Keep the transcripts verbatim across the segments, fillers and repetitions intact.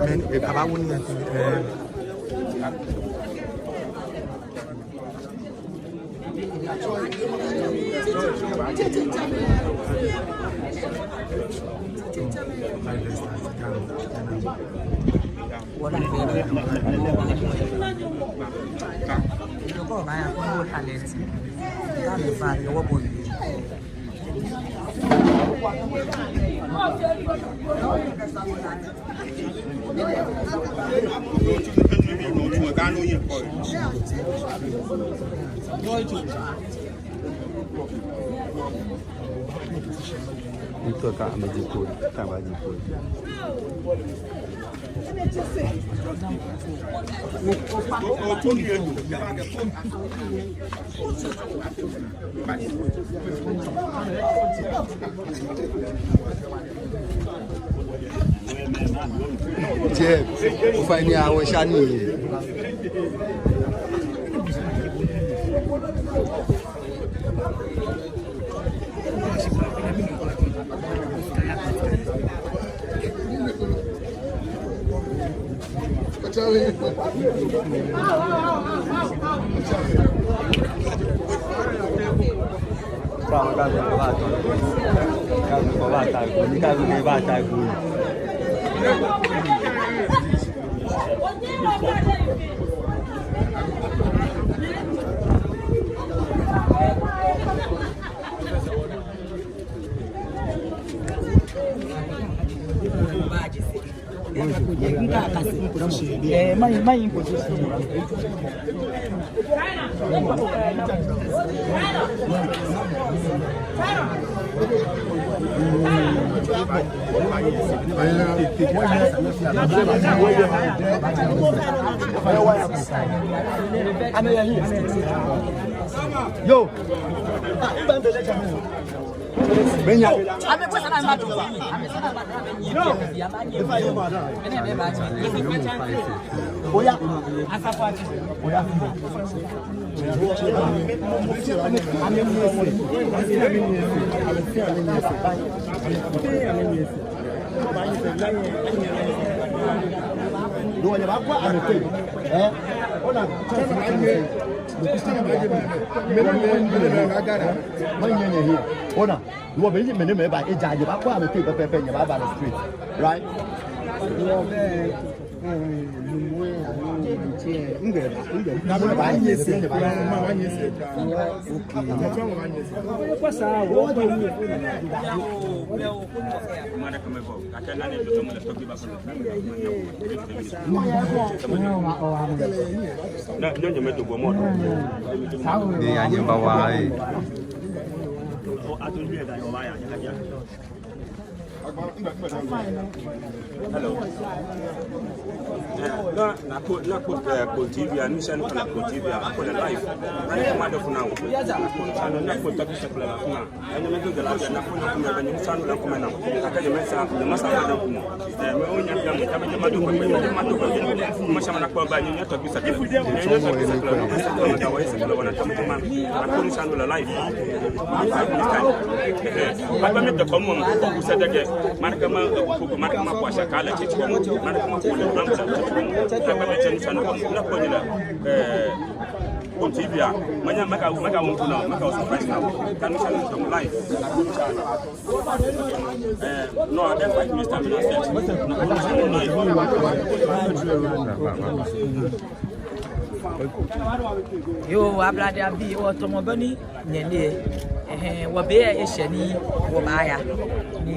Abawo nii, eh. Ito ka amejikoi, ka amejikoi. Jeff, ofainɛ awo shani. Yo. Benya. Oya. Oya. Ona, wɔ be ni mɛnɛ mɛi ba, ejaakɛ nyɛbakwɛ amɛteŋ pɛpɛɛpɛ, nyɛbaba nɔ straight, right? Ni anyɛ mba wa ee. Hello. Eh, na, na Kpone, na Kpone, eh, Kpone T V, a, ni sɛn na Kpone T V, a, a Kpone live. Na ni kuma de kuna. Na Kpone channel, na Kpone T V channel la kuna. Enye me do de la na Kpone kuma, na ni channel la kuma na. Aka ni me sa, ni ma sa na kuma. Eh, me onya ya me, ka me ma do, me ma do. Kuma sama na Kpone ba ni Tɔgbi Sakla. Ni Tɔgbi Sakla, ni Tɔgbi Sakla, wana tamtama. Akɔni sanu la live. Akpa mi tɛ kɔmɔ, kɔku sɛ dɛgɛ. Mani kama, kɔku, mani kama kwa shaka la chichi kɔmɔ. Mani kama kwa le ram sa chichi kɔmɔ. Akpa mi tɛ sanu kɔmɔ. Na kɔni la, eh, Kpone T V a. Manya maka, maka wɔn kuna, maka wɔn surprise na. Kanu sanu kɔmɔ live. Eh, no, I don't fight Mister Minister. Yoo, Ablade abii, wɔtɔmɔ bɔ ni nyɛle. Ɛhɛɛ, wɔbe yɛ eshɛ ni wɔbaaya. Ni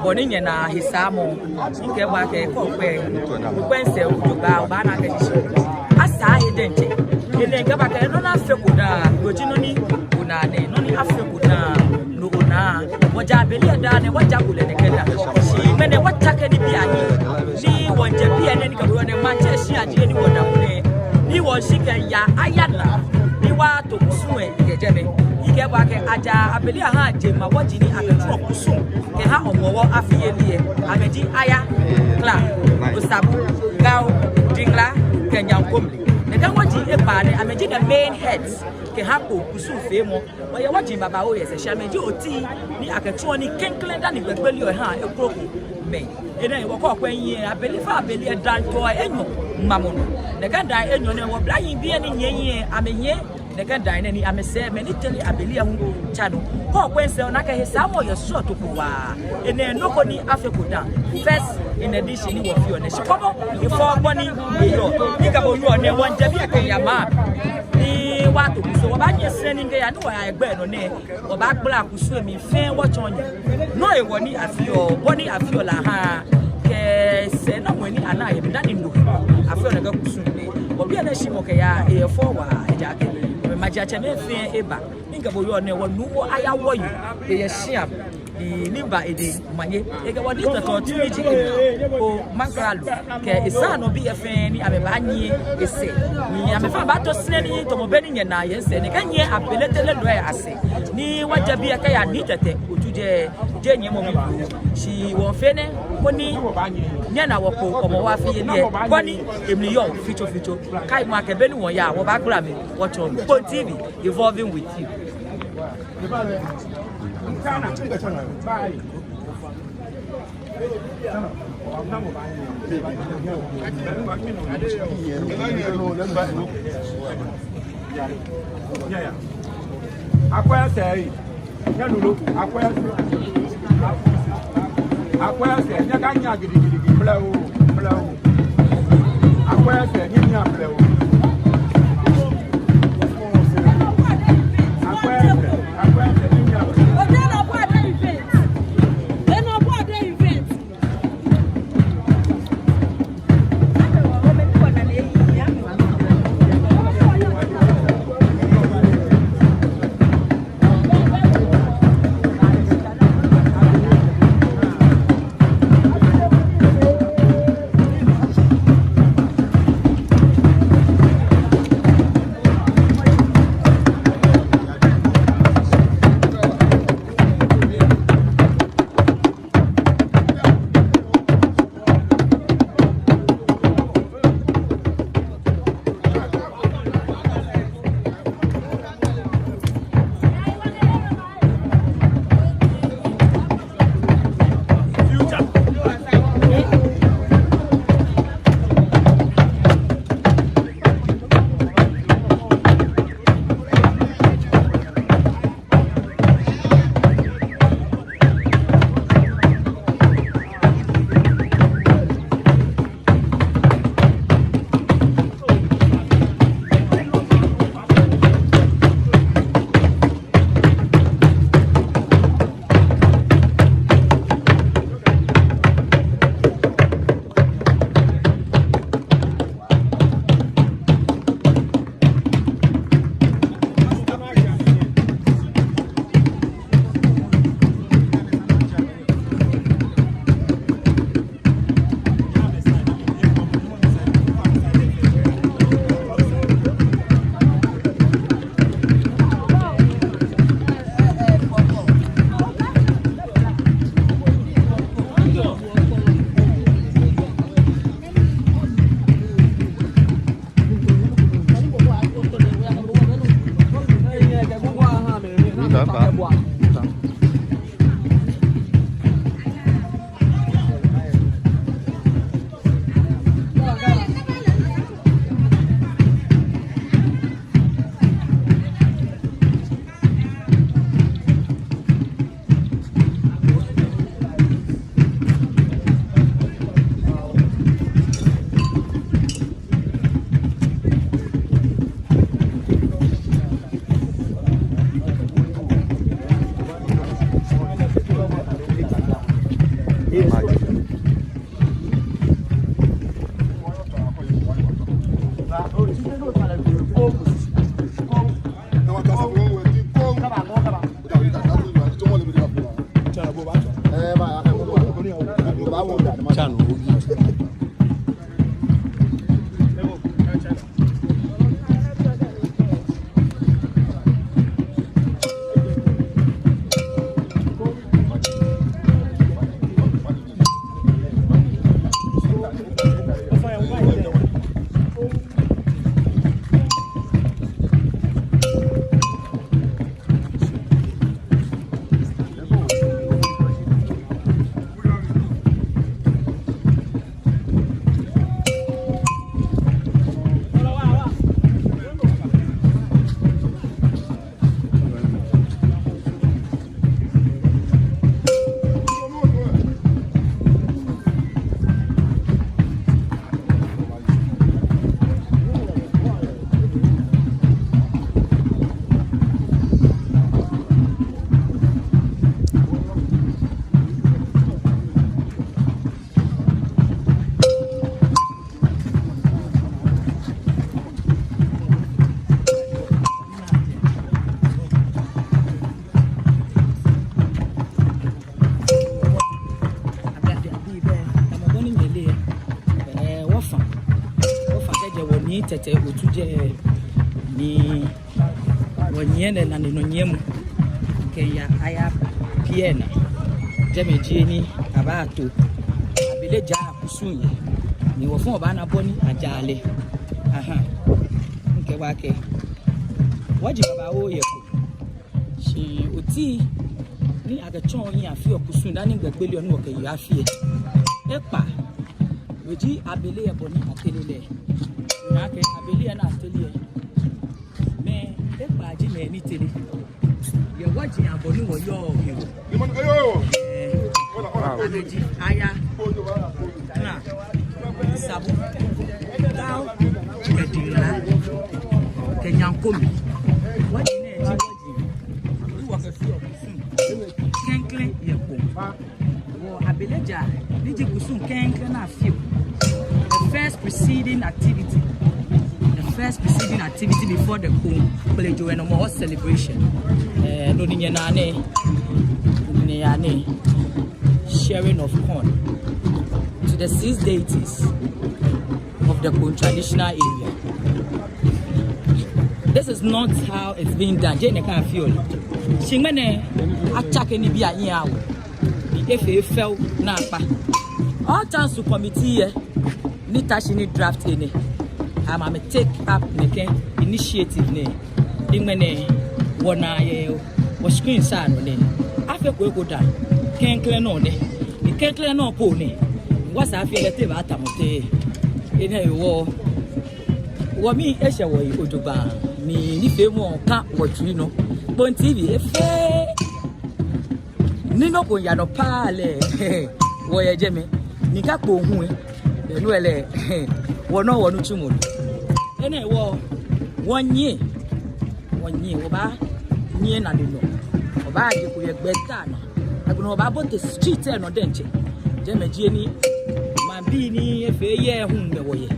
bɔ ni nyɛna he saamɔ. Mikɛɛ bo akɛ kɔkwɛ. Okwɛ sɛɛ ojogbaŋŋ, obaana akɛ shishi. Asaa he diɛŋtsɛ. Ele ŋkɛ ba kɛ nɔ ni afeko daa, no ji nɔ ni ona nɛɛ, nɔ ni afeko daa, no ona. Wɔjɛ abele daa nɛɛ, wɔjako lɛ nɛkɛ daa. Shi ŋmɛnɛ wɔtsake nibii ahiɛ. Ni wɔjɛ biɛ nɛɛ ni kɛ bo yɔɔ nɛɛ, maŋtsɛ shia ji he ni wɔda ko nɛɛ. Ni wɔshi kɛya Aya naa. Ni wɔto kusum lɛ kɛjɛ jɛmɛ. Mikɛɛ bo akɛ aja abele aha jɛmɛ, wɔji ni akɛtsuɔ kusum kɛha Hɔmɔwɔ afiyeli lɛ. Amɛji Aya, Kla, Osabu, Gao, Dingla, kɛ Nyankomle. Nɛkɛ wɔji ekpaa nɛɛ, amɛji the main heads kɛha Kpone kusum feemɔ. Wɔyɛ wɔji babaoo yɛ sɛɛ, shi amɛji oti ni akɛtsuɔ nii klɛŋklɛŋ dani gbɛgbeli lɛ ha ekroko. Enɛ hewɔ kɛ okwɛ hiɛ, abele fɛɛ abele lɛ, daŋ tɔɔ enyɔ ŋmamɔ nɔ. Nɛkɛ daŋ enyɔ nɛɛ, wɔ oblahii bii ni nyiɛ hiɛ, amɛhiɛ nɛkɛ daŋ nɛɛ ni amɛsɛɛ mɛi ni tere abele lɛ hu tsa nɔ. Kɛ okwɛ misɛɛ, onaa akɛ he saamɔ yɛ srɔto ko waa. Enɛ nɔ ko ni afeko dã. First in edition ni wɔfeɔ nɛ. Shi kɔmɔ efɔɔ bɔ ni eyɔɔ. Ni kɛ bo yɔɔ nɛɛ, wɔmiijɛ biɛ kɛya maŋ. Ni wɔto kusum, wɔbaanyiɛ sɛɛ ni kɛya ni wɔya egbɛ nɔ nɛɛ, wɔbaagbala kusum lɛ mli fɛɛ wɔtsɔɔ nyɛ. Nɔ hewɔ ni afeɔ, bɔ ni afeɔ lɛ, haa, kɛ sɛɛnamɔ ni anaa yɛ mli dani no afeɔ nɛkɛ kusum nɛɛ. Wɔbiɛ nɛɛ shimɔ kɛya, eyɛ fɛo waa, ejaakɛ majiatsɛmɛi fɛɛ eba. Ni kɛ bo yɔɔ nɛɛ, wɔnu wɔ aya wɔyi, eyɛ shia, ni, ni ba ede manye. Ekɛ wɔ Nii Tɛtɛ Otu Nii G K ko Mankralo kɛ esaanɔbii lɛ fɛɛ ni amɛbaanyiɛ esɛɛ. Ni amɛfɛɛ baato sɛɛ ni tamɔ bɔ ni nyɛnaa yɛ misɛɛ nɛɛ, kɛnyiɛ abele tɛlɛ lɛ asɛɛ. Ni wɔjɛ biɛ kɛya Nii Tɛtɛ Otu jɛ, jɛ nyiɛmɔ mli. Shi wɔmiifee nɛɛ koni nyɛna wɔ kpo Hɔmɔwɔ afi yeli lɛ, bɔ ni emli yɔɔ fitsofitso. Kaimɔ akɛ be ni wɔyaa, wɔbaagbala mli wɔtsɔɔ. Kpone T V, evolving with you. Akwɛ sɛɛ, nyɛnu lo, akwɛ sɛɛ. Akwɛ sɛɛ, nyɛkanyiɛ gidigidigidi, blɛoo, blɛoo. Akwɛ sɛɛ, nyɛnyiɛ blɛoo. Akwɛ sɛɛ, akwɛ sɛɛ, nyɛnyiɛ blɛoo. Ni Tɛtɛ Otu jɛ ni wɔnyiɛ lɛ naanɔ nyiɛmɔ kɛya aya piɛ naa. Jɛmɛ ji he ni abaato abele jaa kusum yɛ. Ni wɔfɛɛ wɔbaana bɔ ni ajaa lɛ. Aha. Mikɛɛ bo akɛ wɔji babaoo yɛ Kpone. Shi oti ni akɛtsɔɔ hiɛ afeɔ kusum dani gbɛ gbeleɔ ni wɔkɛyeɔ afi lɛ, ekpaa. No ji abele yɛ bɔ ni atere lɛ. Ona akɛ abele yɛ ni atere lɛ, mɛi ekpaa ji mɛi ni tere. Yɛ wɔji abɔ ni wɔyɔɔ hewɔ. Ɛɛ, amɛji Aya, Kra, Sabu, Gao, kɛ Dingla, kɛ Nyankomi. Wɔji nɛɛ ji wɔji ni wɔkɛfeɔ kusum klɛŋklɛŋ yɛ Kpone. Wɔ abele jaa, ni ji kusum klɛŋklɛŋ ni afeɔ. The first preceding activity. The first preceding activity before the Kpone Kplejowɛnɔmɔ celebration. Eh, no ni nyɛnaa nɛɛ, no ni nyɛyaa nɛɛ. Sharing of corn to the six deities of the Kpone traditional area. This is not how it's being done. Jeee nɛkɛ afeɔ lɛ. Shi ŋmɛnɛ atsake nibii ahiɛ awo. Ni efee fɛo naakpa. All thanks to committee lɛ ni ta shi ni draft enɛ. Amɛ amɛ take up nɛkɛ initiative nɛɛ. Ni ŋmɛnɛ wɔnaa yɛ wɔ screen lɛ nɔ nɛɛ. Afeko eko dã. Klɛŋklɛŋ nɔ nɛ. Ni klɛŋklɛŋ nɔ ko nɛ. Wɔsɛɛ afi lɛ te baatamɔ tɛŋŋ. Enɛ hewɔ wɔmii eshɛ wɔyi jogbaŋŋ. Ni nifeemɔ ka wɔtsui nɔ. Kpone T V efee. Ni nɔ ko yaa nɔ paa lɛ, wɔyɛ jɛmɛ. Ni kɛ Kpone hu lɛ, bɛ no lɛ, wɔnɔ wɔnitsumɔ. Enɛ hewɔ wɔnyiɛ, wɔnyiɛ, wɔbaanyiɛ naanɔ. Wɔbaaje ko yɛ gbɛ ta naa. Agbɛnɛ wɔbaabote street lɛ nɔ diɛŋtsɛ. Jɛmɛ ji he ni maŋbii ni efee yɛŋ hu mɛi wɔyɛ.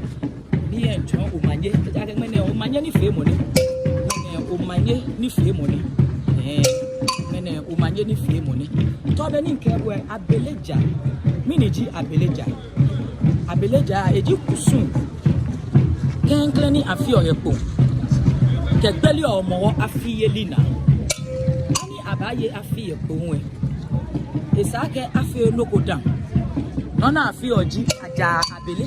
Ni yɛŋ tsɔɔ omanye, ejaakɛ ŋmɛnɛ omanye nifeemɔ nɛ. Ŋmɛnɛ omanye nifeemɔ nɛ. Ɛɛ, ŋmɛnɛ omanye nifeemɔ nɛ. Tɔ be ni mikɛɛ bo lɛ, abele jaa. Mɛni ji abele jaa? Abele jaa, eji kusum klɛŋklɛŋ ni afeɔ yɛ Kpone kɛgbeleɔ Hɔmɔwɔ afi yeli naa. Dani abaaye afi yɛ Kpone lɛ, esa akɛ afee nɔ ko dã. Nɔ ni afeɔ ji ajaa abele.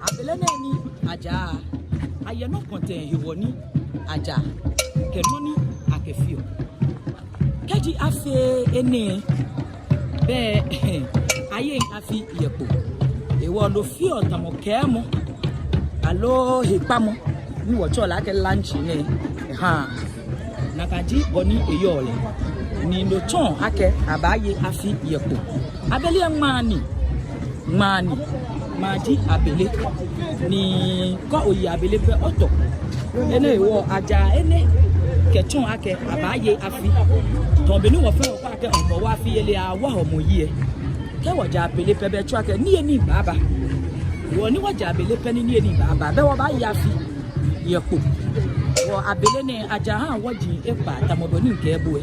Abele nɛɛ ni ajaa, ayɛ nɔ pɔtɛɛ hewɔ ni ajaa, kɛ nɔ ni akɛfeɔ. Kɛji afeee enɛ, bɛ ayeŋ afi yɛ Kpone. Hewɔ no feɔ tamɔ kɛɛmɔ aloo hekpamɔ ni wɔtsɛɔ lɛ akɛ lunch nɛɛ. Ɛhɛɛ. Nakai ji bɔ ni eyɔɔ lɛ. Ni no tsɔɔ akɛ abaaye afi yɛ Kpone. Abele lɛ ŋmaa ni, ŋmaa ni, ŋmaa ji abele. Ni kɛ oye abele pɛ otɔ. Enɛ hewɔ ajaa enɛ kɛtsɔɔ akɛ abaaye afi. Tamɔ bɔ ni wɔfɛɛ wɔkɛɔ akɛ Hɔmɔwɔ afi yeli awa Hɔmɔwɔ yi lɛ. Kɛ wɔjɛ abele pɛ bɛ etsɔɔ akɛ niyenii baaba. Hewɔ ni wɔjɛ abele pɛ ni niyenii baaba, bɛ wɔbaaye afi yɛ Kpone. Hewɔ abele nɛɛ ajaa haa wɔji ekpaa tamɔ bɔ ni mikɛɛ bo lɛ.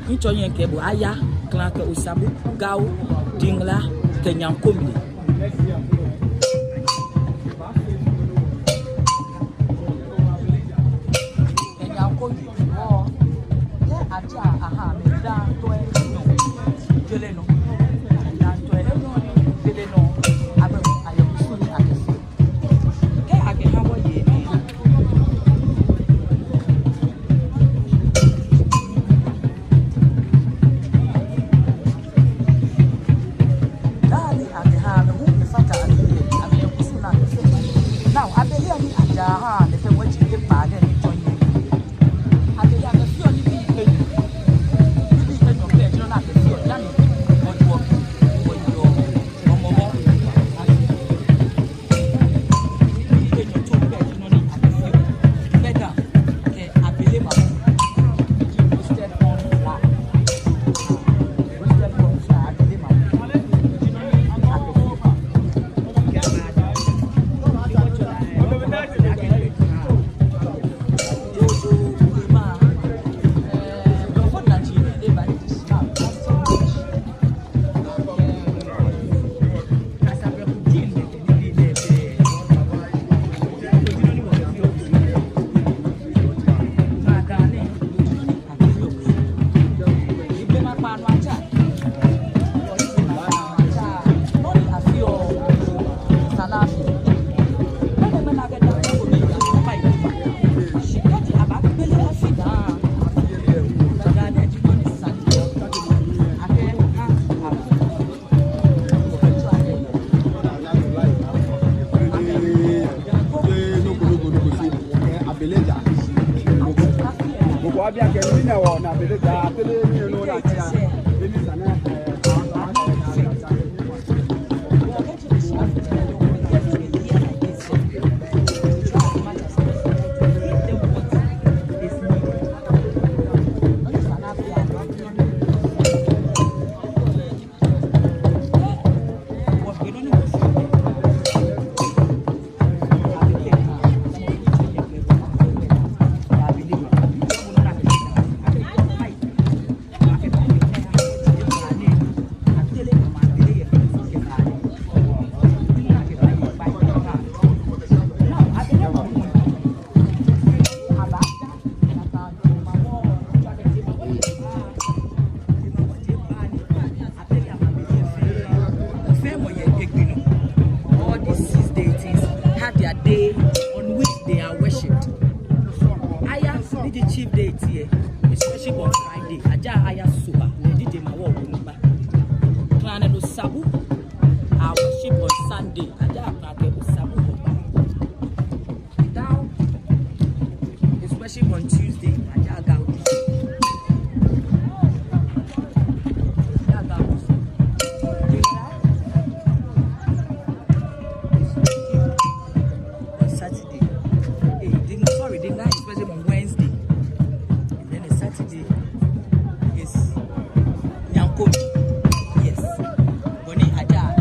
Mitsɔ nyɛ mikɛɛ bo Aya, Kra kɛ Osabu, Gao, Dingla, kɛ Nyankomi. Kɛ Nyankomi, hewɔ kɛ ajaa aha amɛ dãatɔi enyɔ, jele nɔ. Dãatɔi enyɔ ni jele nɔ, abɛ ayɛ kusum ni akɛfee. Kɛ akɛha wɔye nii. Dani akɛha amɛ hu efata All these six deities have their day on which they are worshipped. Aya, ni ji chief deity lɛ, is worship on Friday. Ajaa Aya Soba, ni ji jemawɔŋ onukpa. Klɛŋklɛŋ Osabu are worship on Sunday. Ajaa Klɛŋklɛŋ Osabu Hɔgba. Dao is worship on Tuesday. Ajaa Gaodu. Ajaa Gaodu. On Saturday. Eh, Dinga, sorry, Dinga is worship on Wednesday. And then a Saturday is Nyankomi. Yes. Bɔ ni ajaa.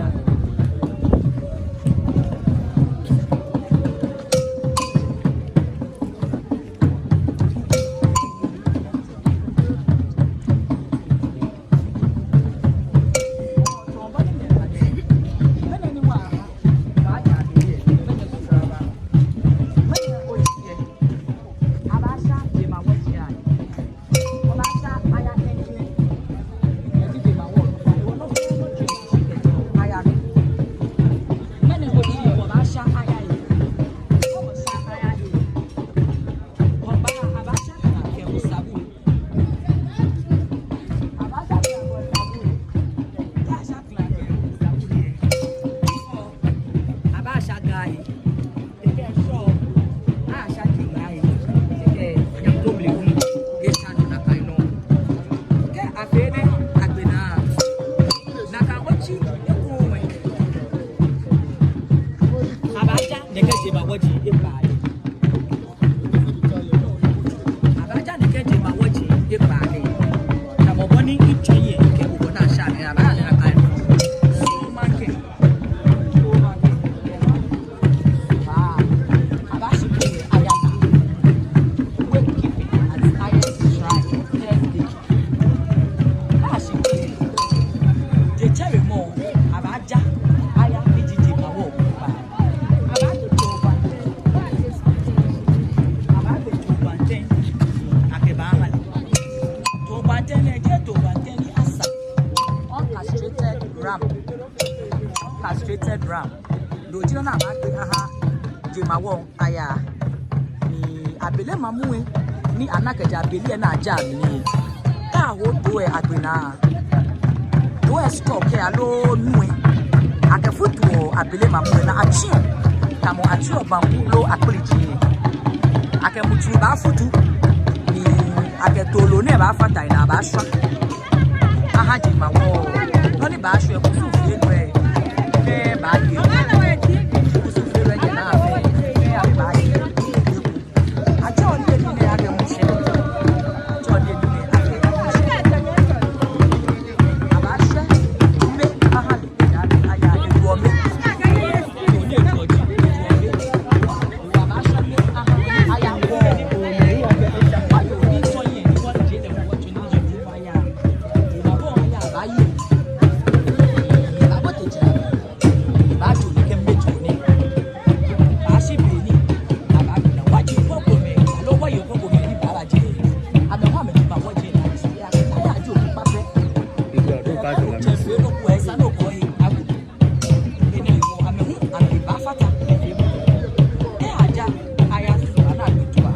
Abaaja nɛkɛ jemawɔji ekpaa lɛ. Abaaja nɛkɛ jemawɔji ekpaa lɛ. Tamɔ bɔ ni etsɔ yɛ kɛ obɔ naa sha ni abaa lɛ na kai. So market. So market. Abaa shi kɛ Aya. Wake keeping at Aya shrine. Thursday. Abaa shi kɛ. Jetsɛremɔ. Abaaja Aya ni ji jemawɔŋ onukpa. Abaagbe toobantɛŋ. Abaagbe toobantɛŋ. Akɛbaaha lɛ. Toobantɛŋ lɛ, jeee toobantɛŋ ni asa. Uncastrated ram. Uncastrated ram. No ji nɔ ni abaagbe aha jemawɔŋ Aya. Ni abele mamui ni ana kɛjɛ abele lɛ ni ajaa mli. Kɛ awo doo lɛ agbe naa. Doo lɛ store kɛ aloo nu lɛ. Akɛfutuɔ abele mamui lɛ ni atsiɔ. Tamɔ atsiɔ banku loo akpliji lɛ. Akɛ mutsuru baafutu. Ni akɛ tolo ni baafata lɛ ni abaashwa. Aha jemawɔŋ. Nɔ ni baashwɛ kusumfeelɔi. Fɛɛ baaye. Kusumfeelɔi kɛ naa fɛɛ. Fɛɛ abaaye. Atsɛɔ niyenii nɛɛ akɛ mushɛ. Atsɛɔ niyenii nɛɛ akɛ mushɛ. Abaashɛ ome aha lɛ. Aya, aya, eduɔ ome. Enɛ hewɔ amɛ hu amɛbaafata. Kɛ aja aya sua na adutua.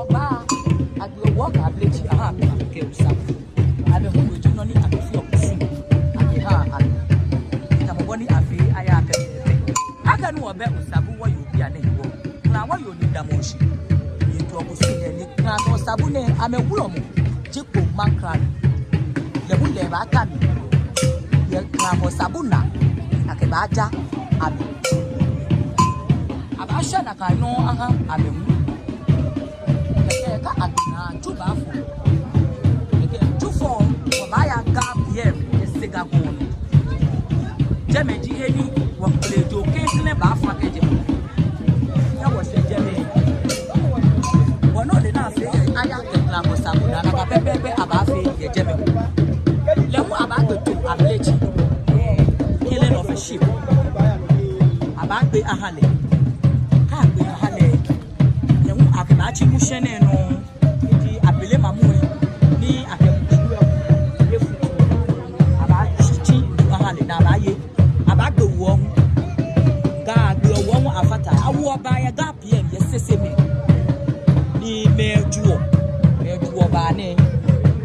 Oba, agbe wɔ kɛ ableti, aha, kɛ osa. Amɛ hu no ji nɔ ni akɛfeɔ kusum. Akɛhaa amɛ. Tamɔ bɔ ni afee aya pɛpɛɛpɛ. Akɛ nu wɔbɛ Osabu wɔyoo bii anɛ hewɔ. Kla wɔyoo ni damɔ shi. Ni etuɔ kusum lɛ ni. Klakɔ Sabu nɛɛ, amɛwulɔmɔ ji Kpone Maŋkralo. Lɛ hu lɛ baata mli yɛ Klakɔ Sabu naa, akɛbaaja amɛ. Abaashɛ nakai nɔŋŋ aha amɛ hu. Kɛkɛ kɛ agbe naa, Ju baafo. Kɛkɛ Jufɔ, wɔbaaya Ga P M yɛ Sega gɔŋ nɔ. Jɛmɛ ji he ni wɔkpele joo klɛŋklɛŋ baafo kɛjɛ. Kɛ wɔshɛ jɛmɛ, wɔnɔ lɛ ni afee yɛ Aya kɛ Klakɔ Sabu naa, nakai pɛpɛɛpɛ abaafee yɛ jɛmɛ. Lɛ hu abaagbe too, ablekyi, killing of a sheep. Abaagbe aha lɛ. Kɛ agbe aha lɛ, lɛ hu akɛbaatsi mushɛ nɛɛ nɔ. Ni ji abele mamu ni akɛ mushɛ efu. Abaatsi aha lɛ ni abaaye. Abaagbe wuɔ hu. Ga agbe wuɔ hu afata. Awuɔ baa yɛ Ga P M yɛ Seseme. Ni mɛi juɔ. Mɛi juɔ baa nɛɛ.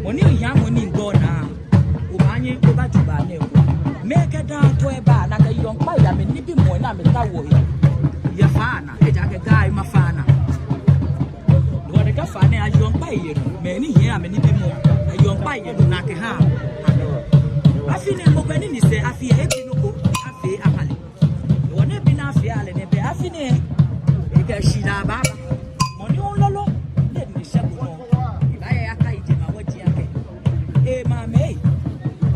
Mɔ ni ohia mɔ ni gbɔ naa. Obaanyɛ obaju baa nɛɛ ko. Mɛi kɛ daa tɔ eba, nakai yɔɔ ŋkpai yɛ amɛnibimɔ ni amɛtaoɔ yɛ, yɛ faa naa, ejaakɛ Ga ema faa naa. Wɔle akɛ faa nɛɛ ayɔɔ ŋkpai yɛ nɔ, mɛi ni hiɛ amɛnibimɔ, ayɔɔ ŋkpai yɛ nɔ ni akɛhaa amɛ. Afi nɛɛ mɔ ko ni ni sɛɛ afi ebi nɔ ko afee aha lɛ. Wɔ nɛɛ bi ni afee aha lɛ nɛɛ, bɛ afi nɛɛ ekɛ shidaa baaba. Mɔ ni hu lolo, nɛɛ ni shɛ ko nɔ. Ebaaya yakai jɛmɛ wɔji akɛ. Ee, maame,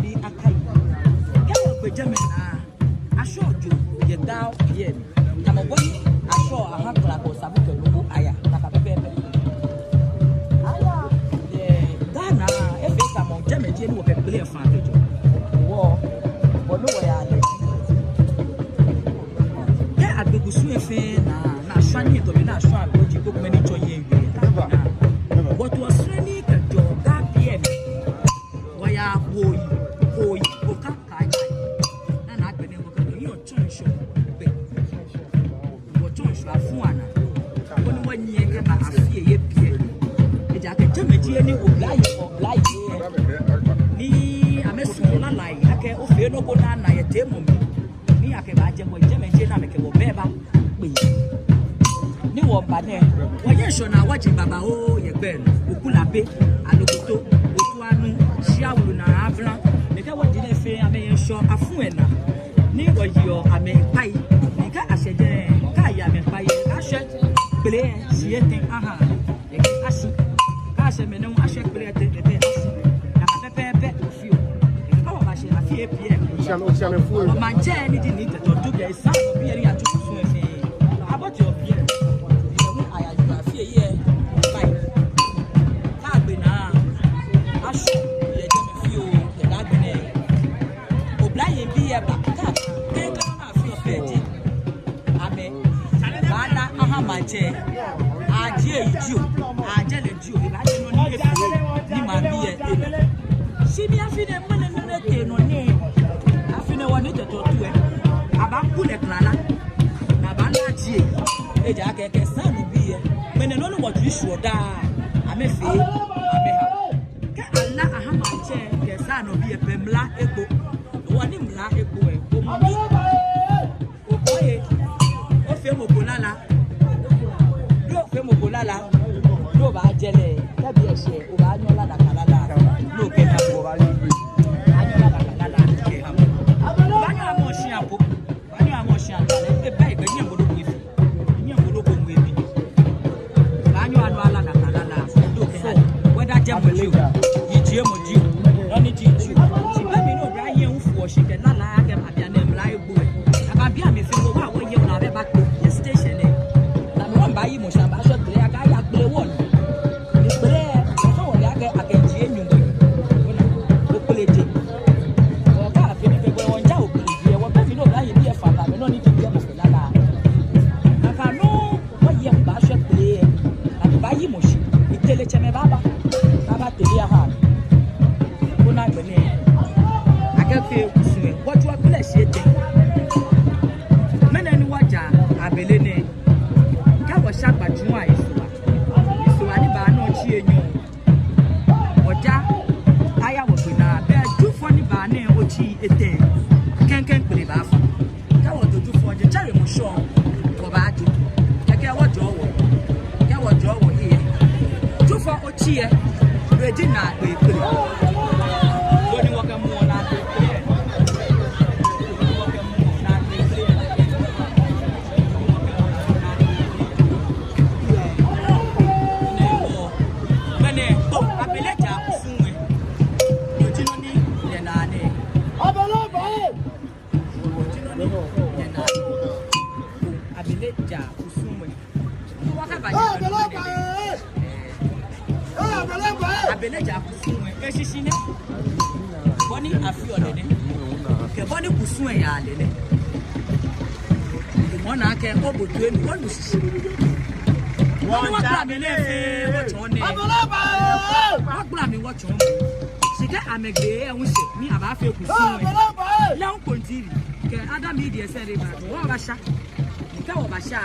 ni akai. Kɛ wɔgbe jɛmɛ naa, ashɔ jo yɛ Ga P M. Tamɔ bɔ ni ashɔ aha Klakɔ Sabu kɛ Noko Aya, nakai pɛpɛɛpɛ. Aya, ee, Ga naa, efee tamɔ jɛmɛ ji he ni wɔkɛ kpele lɛ faa kɛjɛɔ. Wɔ, wɔ nɔ wɔyaa lɛ. Kɛ agbe kusum lɛ fɛɛ naa, ni ashɔ nii tɔ mi ni ashɔ agbo ji ko kome ni tsɔ yɛ wie. Wɔto ɔsrɛ ni kɛjɛɔ Ga P M. Wɔyaa Kpone, Kpone, Oka, Kaja. Ni agbɛnɛ wɔkɛjɛɔ yɛ Otsɔŋshɔ gbɛ. Otsɔŋshɔ afu anaa. Koni wɔnyiɛ kɛba afi lɛ yɛ biɛ. Ejaakɛ jɛmɛ ji he ni oblayei, oblayei lɛ, ni amɛsumɔɔ lalai akɛ ofee nɔ ko ni ana yɛ teemɔ mli. Ni akɛbaajɛ wɔ jɛmɛ ji he ni amɛkɛ wɔ bɛ ba kpe. Ni wɔba nɛɛ, wɔyɛ ŋshɔnaa wɔji babaoo yɛ gbɛ nɔ. Oku Labe, Alogoto, Otu Anu, Shia Wulu naa Abla. Nɛkɛ wɔji nɛɛ fɛɛ amɛyɛ ŋshɔ afu lɛ naa. Ni wɔyeɔ amɛ kpai. Ni kɛ ashɛ jɛi, kɛ aye amɛ kpai lɛ, ashɛ kpele lɛ shii etɛ aha. Ekɛ ashi. Kɛ ashɛ mɛnɛ hu ashɛ kpele etɛ, etɛ ashi. Nakai pɛpɛɛpɛ ofeɔ. Ekɛ kɛ wɔbashɛ afi lɛ biɛ. Otsiame, otsiame fuu. Wɔmaŋtsɛ ni ji Nii Tɛtɛ Otu kɛ esaŋ bi lɛ ni yatsu kusum lɛ fɛɛ. Abote biɛ. Ni ayajɔ afi lɛ yɛ. Bai. Kɛ agbe naa, ashɔ yɛ jɛmɛ fioo, yɛ Ga gbɛ nɛɛ. Oblayei bii lɛ ba. Kɛ, kɛ, kɛ afi lɛ fɛɛ ji. Amɛbaana aha maŋtsɛ. Ajie eyi jio, ajɛ lɛ jio, ebaajɛ nɔ ni efee ni maŋbii lɛ ena. Shi ni afi nɛɛ, mɛni nɔ ni etee nɔ nɛɛ? Afi nɛɛ wɔ Nii Tɛtɛ Otu lɛ, abaaku lɛ klala, ni abaana ajie eyi. Ejaakɛ kɛ saŋ nu bii lɛ, mɛni nɔ ni wɔtsu shwɔ daa, amɛfee, amɛha. Kɛ ala aha maŋtsɛ kɛ saŋ nu bii lɛ pɛ mla egbo. Wɔ ni mla egbo lɛ, omɔ mi. Oye, ofee mɔ ko lala. Ni ofee mɔ ko lala. Ni obaajɛ lɛ, kɛ biɛ shɛ, obaanyɔ lala ka lala. Ni okɛ na ko. Obaanyɔ lala ka lala, ni okɛ ha. Obaanyɔ amɔ shi apo. Obaanyɔ amɔ shi apo. Ebe, ebe, nyɛ mɔ loko efi. Nyɛ mɔ loko efi. Obaanyɔ anɔ lala ka lala. Ni okɛ ha. Whether jɛmɔ jio. Yijiemɔ jio. Nɔ ni ji jio. Shi be mli ni oblayei lɛ hu fɔ shi kɛ lala akɛ abianɛ mla egbo. Abele ja kusum lɛ. Ni wɔkaba ja kusum lɛ. Abele ja kusum lɛ. Eshishi nɛ. Bɔ ni afeɔ lɛ nɛ. Kɛ bɔ ni kusum lɛ yaa lɛ nɛ. Mɔ naa kɛ obotu enu wɔnu shishi. Wɔnu wɔgbla mli nɛ fɛɛ wɔtsɔɔ nɛ. Wɔgbla mli wɔtsɔɔ. Shi kɛ amɛgbe yɛ ŋ shi ni abaafee kusum lɛ. Lɛ ŋ konti bi. Kɛ Adam yi diɛ sɛ de ba. Wɔbaasha. Ni kɛ wɔbaasha,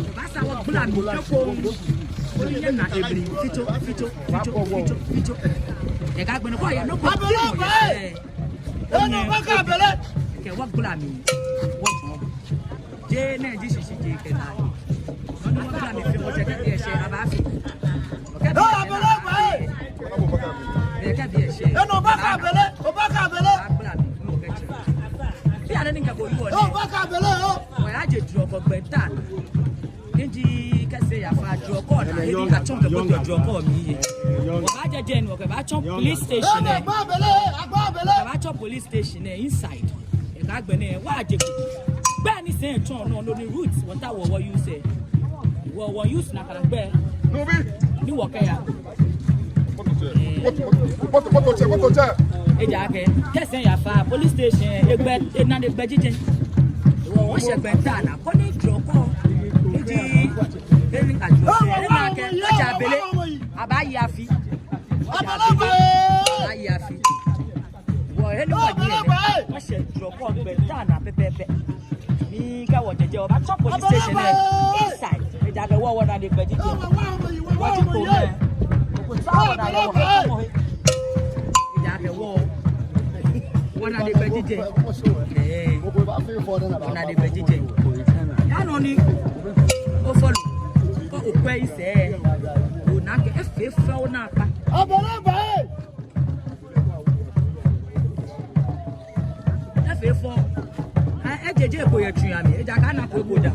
wɔbaasa wɔgbla mli kɛ ko. Koni nyɛna ebli fito, fito, fito, fito, fito. Yɛ ka gbɛnɛ ko yɛ nɔ ko ti mɔ yɛ. Kɛ wɔgbla mli, wɔtsɔɔ. Jeee nɛ ji shishi jeee kɛ naa. Nɔ ni wɔgbla mli fee wɔtsɛ kɛ biɛ shɛ abaafee. Kɛ biɛ shɛ. Agbla mli, no kɛ tsɛ. Bianɛ ni ŋkɛ bo yi wɔ nɛ. Wɔyaje Drɔkɔ gbɛ ta. Kɛji kɛ sɛɛ yafa Drɔkɔ naa, kɛji atsɔ kɛ bo Drɔkɔ mli yɛ. Wɔbaaje jɛi ni wɔkɛbaatsɔ police station nɛ. Wɔbaatsɔ police station nɛ inside. Yɛ ka gbɛnɛ wɔyaje ko. Gbɛ ni sɛɛ tsɔ nɔ, no ni route wɔtaoɔ wɔ use. Wɔ, wɔ use nakai gbɛ. Ni wɔkɛya. Ejaakɛ kɛ sɛɛ yafa police station, egbɛ, enane gbɛ jijɛ. Wɔ, wɔshɛ gbɛ ta naa, koni Drɔkɔ. Kɛji, eni ka Drɔkɔ, ena kɛ, wɔja Abele, abaayi afi. Wɔja Abele, abaayi afi. Wɔ, eni wɔje nɛ, wɔshɛ Drɔkɔ gbɛ ta naa pɛpɛɛpɛ. Ni kɛ wɔje jɛi, wɔbaatsɔ police station nɛ inside. Ejaakɛ wɔ, wɔnane gbɛ jijɛ. Wɔji kome. Wɔkɛtsa wɔnane, wɔkɛtsa mɔ he. Ejaakɛ wɔ, wɔnane gbɛ jijɛ. Ɛɛ. Wɔnane gbɛ jijɛ. Yaa nɔ ni ofɔlɔ, kɛ okwɛ yisɛɛ, onaa akɛ efee fɛo naakpa. Efee fɛo. Ɛ, ejeje eko yɛ tsu lɛ mli. Ejaakɛ ana ko eko dã.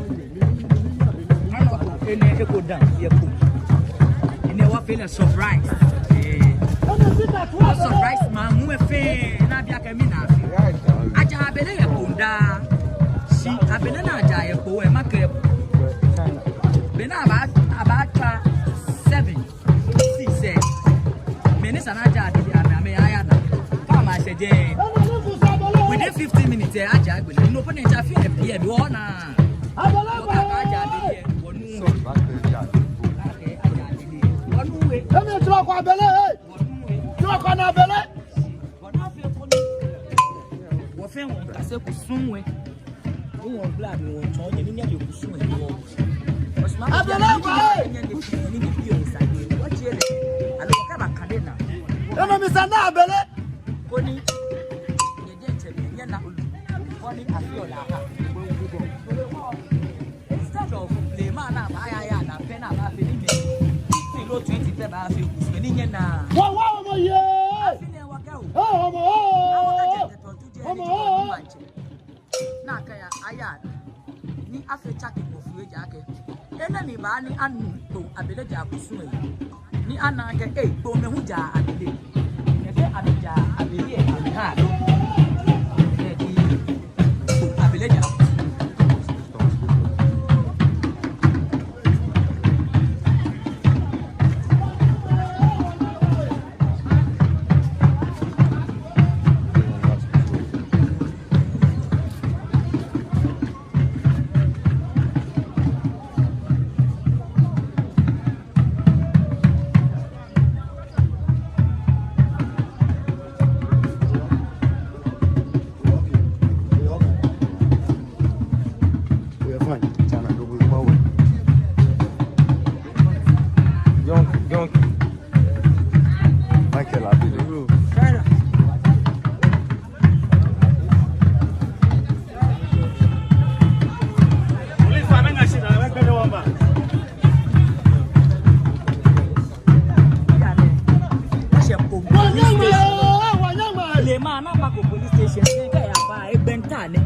Ana ko, enɛ eko dã yɛ ko. Enɛ wɔfee lɛ surprise. Ɛɛ. Wɔ surprise maŋ muu lɛ fɛɛ, ni abi akɛ mi naa fee. Aja abele yɛ ko daa. Shi abele ni aja yɛ ko lɛ, makɛɛ bo. Be ni abaa, abaatswa seven. Six, eh. Mɛi ni sa ni aja abele, amɛ, amɛyaya naa. Kɛ amɛshɛ jɛi. Within fifteen minutes, eh, aja abele. No point ni aja fifteen P M, wɔna. Wɔkɛɛ aja abele, wɔnu. Wɔnu we. Emi tsɔɔ ko abele, eh. Wɔnu we. Tsɔɔ ko ni abele. Wɔna fɛɛ ko ni. Wɔfɛɛ wɔkase kusum we. Ni wɔgbla mli wɔtsɔɔ nyɛ ni nyɛle kusum lɛ wɔ. Abele ba! Nyɛle kusum ni nyɛbi osa nyɛ. Wɔjie lɛ. Aloo wɔkɛba kane naa. Ema mi sa na abele. Koni nyɛ diɛŋtsɛ nyɛna olu. Koni afeɔ lɛ aha. Instead of blema ni abaaya ya naa pɛ ni abaafee ni mɛi fifteen loo twenty pɛ baafee kusum ni nyɛna. Wɔ, wɔ, wɔ, yɛ. Afi nɛɛ wɔkɛ o. Ee, hɔmɔ, oo. Hɔmɔ, oo. Ni akaya aya ni afee tsaki mɔ fɛɛ ejaakɛ enɛ ni ba ni anu kpo abele ja kusum lɛ. Ni ana akɛ, ee, kpo mɛi hu ja abele. Kɛkɛ amɛja abele lɛ amɛha do. Kɛkɛ kpo abele ja kusum. Young, young. Michael Abele. Police, I mean, I should have read the one back. Blema ni aba ko police station, kɛ yafa, egbɛ nta nɛ.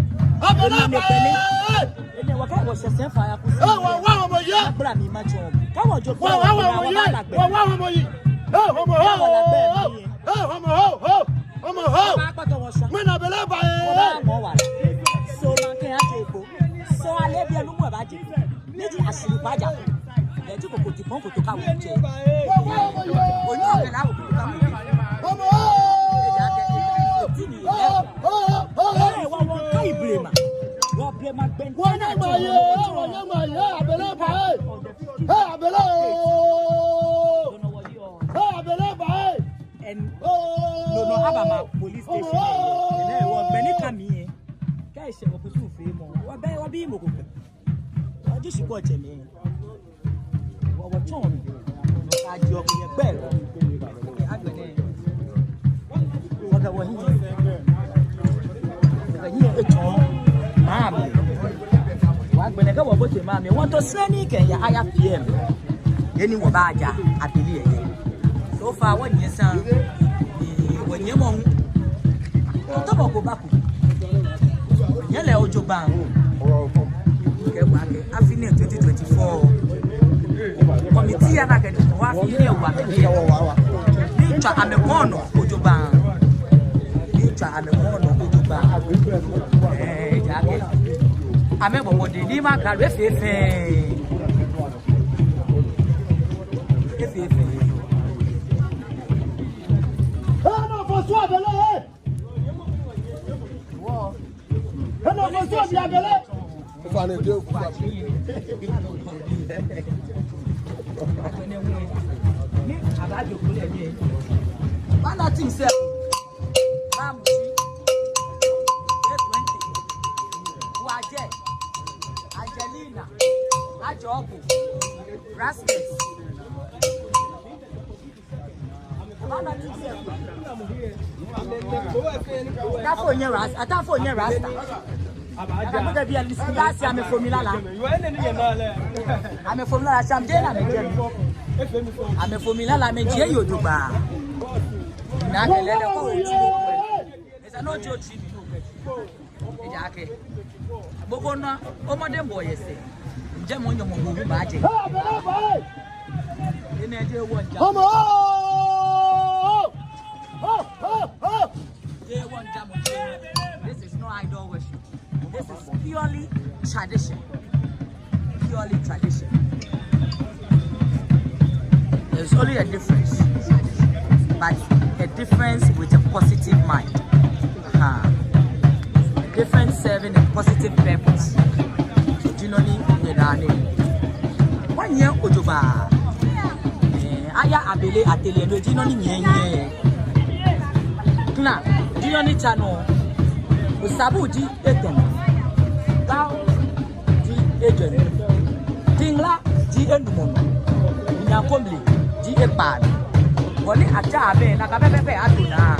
Ema ne gbɛ nɛ. Enɛ wɔkɛ wɔshɛ sɛɛ faya kusum. Ee, wɔ, wɔ, wɔ, yɛ. Agbla mli matsɔɔ. Kɛ wɔjo kpo, wɔ, wɔ, wɔ, yɛ. Wɔ, wɔ, wɔ, yɛ. Ee, hɔmɔ, oo. Ee, hɔmɔ, oo, oo. Hɔmɔ, oo. Wɔbaakpɔtɔ wɔshwa. Mɛni abele ba, ee. Wɔbaamɔ wala. So, maŋ kɛ aje kpo. So, ale bi enu mɔ ba. Ni ji ashiri kpaja. Lɛ ji koko tipɔŋ kotoka wo jɛ. Onyɛ okɛ lɛ awo kotoka wo jɛ. Ejaakɛ eti ni lɛ. Ee, wɔ, wɔkai blema. Wɔ blema gbɛnta naa ji wɔ. Wɔnyɛ maye, wɔnyɛ maye, abele ba, ee. Ee, abele oo. Ee, abele ba, ee. Ɛn-, nɔ nɔ aba ma police station. Ɛnɛ, wɔgbɛ ni ka mi yɛ. Kɛ eshɛ wɔ kusumfeemɔ. Wɔbɛ, wɔbi mɔ ko pɛ. Wɔji shikpɔŋ tsɛmɛi. Wɔ, wɔtsɔɔ mi. Aji ɔ yɛ gbɛ. Agbɛnɛ. Wɔkɛ wɔhiɛ. Wɔkɛ hiɛ etsɔɔ maŋ mli. Wɔ agbɛnɛ kɛ wɔbote maŋ mli. Wɔto srɛ ni kɛya aya P M. He ni wɔbaaja abele lɛ yɛ. So far, wɔnyɛ saŋŋ. Ee, wɔnyɛmɔ hu. Tɔmɔ ko bako. Nyɛle ojogbaŋŋ. Kɛ wɔkɛɛ afi nɛɛ twenty twenty-four. Committee ya na kɛ ni wɔ afi nɛɛ wa mɛ. Miitswa amɛ kɔnɔ ojogbaŋŋ. Miitswa amɛ kɔnɔ ojogbaŋŋ. Ee, ejaakɛ amɛbɔ mɔdɛŋ ni maŋ Ga lɛ efee fɛɛ. Efee fɛɛ. Ee, nɔ fɔ sua bɛlɛ, ee. Ee, nɔ fɔ sua bia bɛlɛ. Ofainɛ, de oku fa. Mana team sɛ. Mamushi. Ee, twenty. Wajɛ. Angelina. Ajɔku. Rasmus. Atafo nyɛ Rasta, Atafo nyɛ Rasta. Atafo nyɛ Rasta. Amɛfo mi lala. Amɛfo mi lala, sham de na mɛi jɛ. Amɛfo mi lala, mɛi jɛ yoo jogbaŋŋ. Naa kɛ lɛ lɛ ko. Esa no jo chi mi no. Ejaakɛ gbogbo nɔ, omɔdɛŋbɔɔ yɛ sɛɛ. Njɛ mɔ nyɔmɔ mɔ hu baaje. Enɛ jeee wɔŋja. Jeee wɔŋjamɔ. This is no idol worship. This is purely tradition. Purely tradition. There's only a difference, but a difference with a positive mind. Huh. A difference serving a positive purpose. Ji nɔ ni nyɛnaa nɛɛ. Wɔnyɛ ojogbaŋŋ. Ee, aya abele atele no ji nɔ ni nyɛnaa nɛɛ. Kla, ji nɔ ni tsa nɔ. Osabu ji etɛ. Gao ji ejwɛ nɔ. Diŋla ji enumɔ nɔ. Nyankomli ji ekpaa nɔ. Bɔ ni atsa amɛ, nakai pɛpɛɛpɛ ato naa.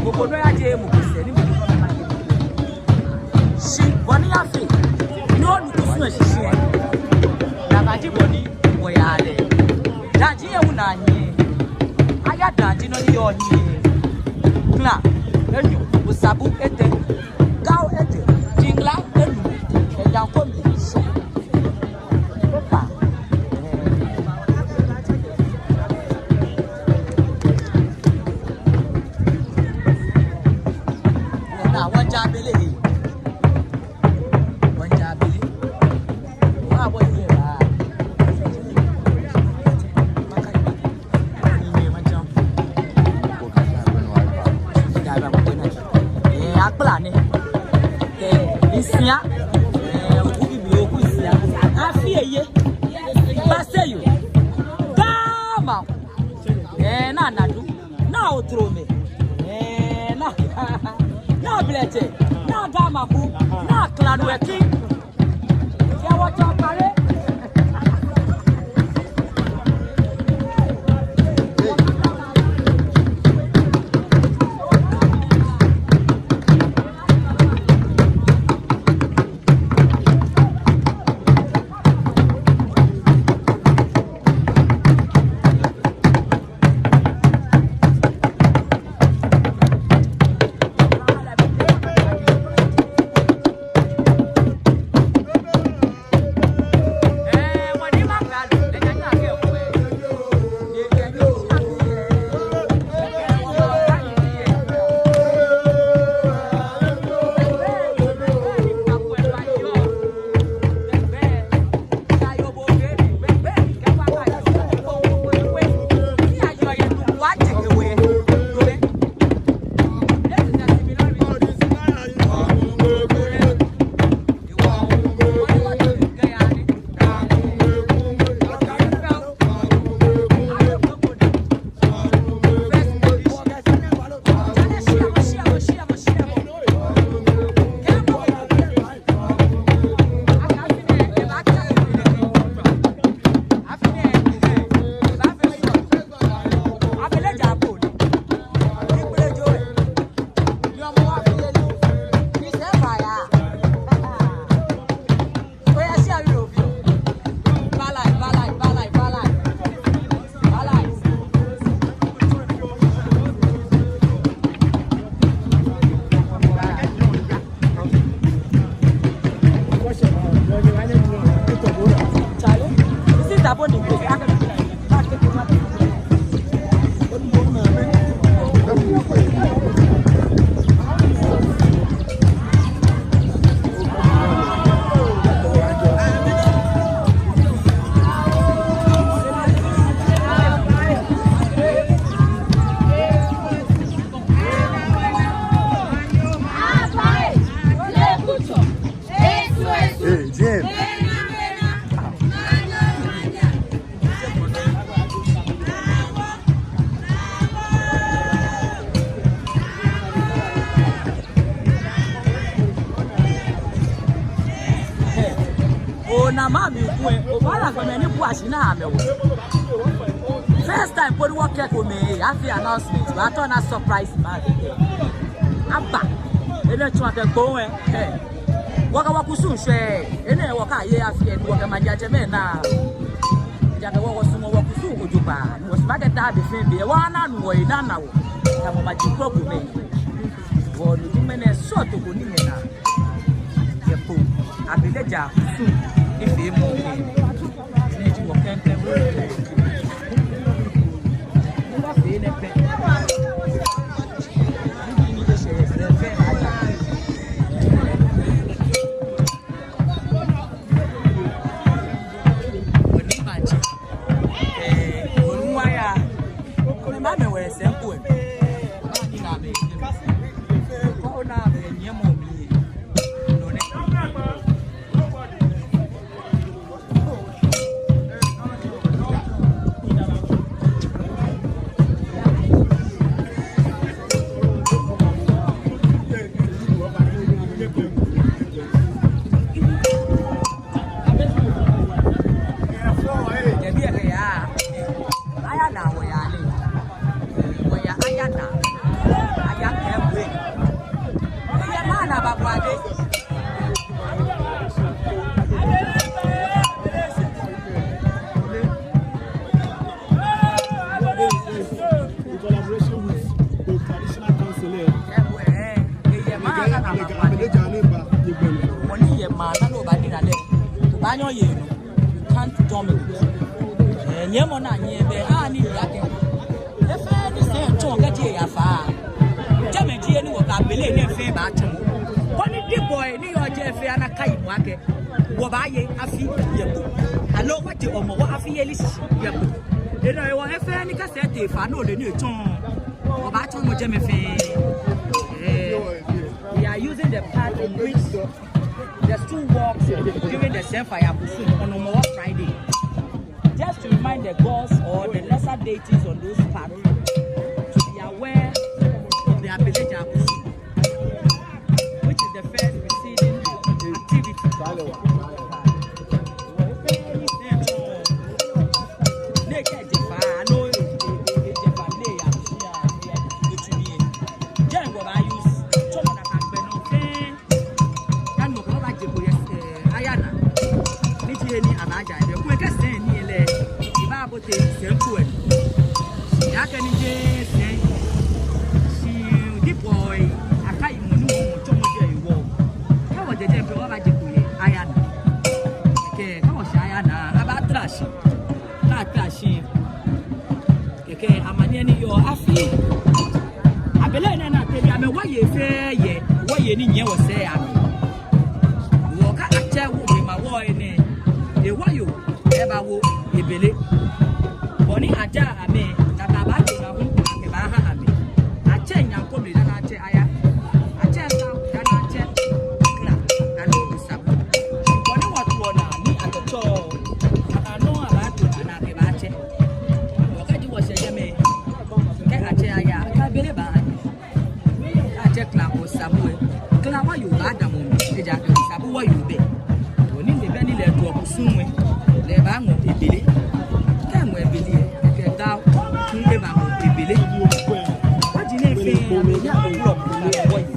Mɔ ko nɔ yaje mɔ ko sɛɛ ni mɔ ko nɔ yaje. Shi bɔ ni afee. Ni onu kusum lɛ shishi. Nakai ji bɔ ni wɔyaa lɛ. Daa ji ewu naa nyiɛ. Aya daa ji nɔ ni yɔɔ nyiɛ. Kla, enyɔ, osabu, etɛ. Gao etɛ, diŋla enumɔ, nyankomli shɔ. Opa. Ona, wɔŋja abele. Wɔŋja abele. Wa bɔ yɛ ba. Ee, akpla nɛ. Ee, nsia. Ee, oku bibioo oku nsia. Afi eye. Baseyo. Ga Maku. Ee, naa Nadu. Naa Otrome. Ee, naa, naa Blɛte. Naa Ga Maku. Naa Klanwɛki. Hey, Jane. Ona mami kwe, obaala kome ni bua shi na amɛ wo. First time po ni wɔkɛ kome, afi announcement, wɔtao na surprise ma. Aba, enɛ tsɔɔ akɛ kpo wɛ. Wɔkɛ wɔkusum shwɛ, enɛ wɔkɛye afi, enɛ wɔkɛ maŋ jaje mɛi na. Ejaakɛ wɔ wɔsumɔɔ wɔkusum jogbaŋŋ, wɔsumɔɔ akɛ daa be fɛɛ be, wɔna nu wɔye na na wɔ. Tamɔ maji krokomɛi. Wɔnu jumɛi nɛɛ srɔto ko ni mɛi na. Yɛ Kpone, abele jaa kusum, efee mɔ. Ni ji wɔ klɛŋklɛŋ wɔ. Ni wɔfee nɛɛ pɛ. Ni ji ni eshɛ yɛ sɛɛ fɛɛ. Yɛ biɛ kɛ yaa. Aya naa wɔyaa nɛɛ. Wɔyaa aya naa. Aya kɛ wɛ. Eye maŋ naa ba bua de. In collaboration with the traditional council here. Eye maŋ naa ba bua de. Mɔ ni ye maŋ naa lɛ obaadi naa lɛ. Obaanyɛ oye nɔ. You can't dominate. Eh, nyɛmɔ naa nyɛbɛ, ani yakɛ. Efee ni sɛi tsɔ kɛji eyafa. Jɛmɛ ji he ni wɔkɛ abele nɛɛ fɛɛ baatsɔ. Koni Diboi ni yɔɔ jɛi fɛɛ ana kai mɔ akɛ. Wɔbaaye afi yɛ Kpone. Aloo wɔje Hɔmɔwɔ afiyeli shishi yɛ Kpone. Enɔ hewɔ he fɛɛ ni kɛ sɛi tee fa ni ole ni etsɔ. Wɔbaatsɔ nɔ jɛmɛ fɛɛ. Eh, we are using the path on which the stool walks during the Sɛi Faya kusum on Hɔmɔwɔ Friday. Just to remind the gods or the lesser deities on those paths to be aware of the Abeleja kusum, which is the first preceding activity. Jɛi wɔbaa use tsɔmɔ naa kɛ gbɛ nɔ fɛɛ. Dani mɔ ko baaje kpo yɛ, eh, aya naa. Ni ji he ni abaaja yɛ. Kɛ sɛi ni ele, ebaabote sɛi ko ɛ. Shi akɛ ni jeee sɛi. Shi Diboi, akai mɔ ni wɔ mɔ tsɔmɔ jɛ ewɔ. Kɛ wɔje jɛi pɛ wɔbaaje kpo yɛ aya naa. Kɛ, kɛ wɔshɛ aya naa, abaatara shi. Kɛ atara shi. Kɛkɛ amaniɛ ni yɔɔ afi. Abele nɛɛ naa tee ni amɛwaye fɛɛ yɛ, waye ni nyiɛ wɔsɛɛ amli. Wɔ kɛ atsɛ wo be ma wɔ enɛ. Ewayoo, ebaawo, ebele. Bɔ ni aja amɛ, tata baajo naa hu, akɛbaaha amɛ. Atsɛ nyaŋ kome dani atsɛ aya. Atsɛ nka dani atsɛ. Kla, aloo osabu. Bɔ ni wɔtsuɔ naa ni akɛtsɛɔ. Aka nɔ abaato naa ni akɛbaatsɛ. Wɔkɛji wɔshɛ jɛmɛ, kɛ atsɛ aya, kɛ abele baaha. Atsɛ kla osabu ɛ. Kla wayoo baadamɔ mli, ejaakɛ osabu wayoo bɛ. Wɔ ni lɛ bɛ ni lɛ tsuɔ kusum ɛ. Lɛ baaŋɔ ebele. Kɛ eŋɔ ebele ɛ, kɛ Ga hu ebaaŋɔ ebele. Wɔji nɛɛ fɛɛ, amɛya wulɔmɔ, amɛwɔyi.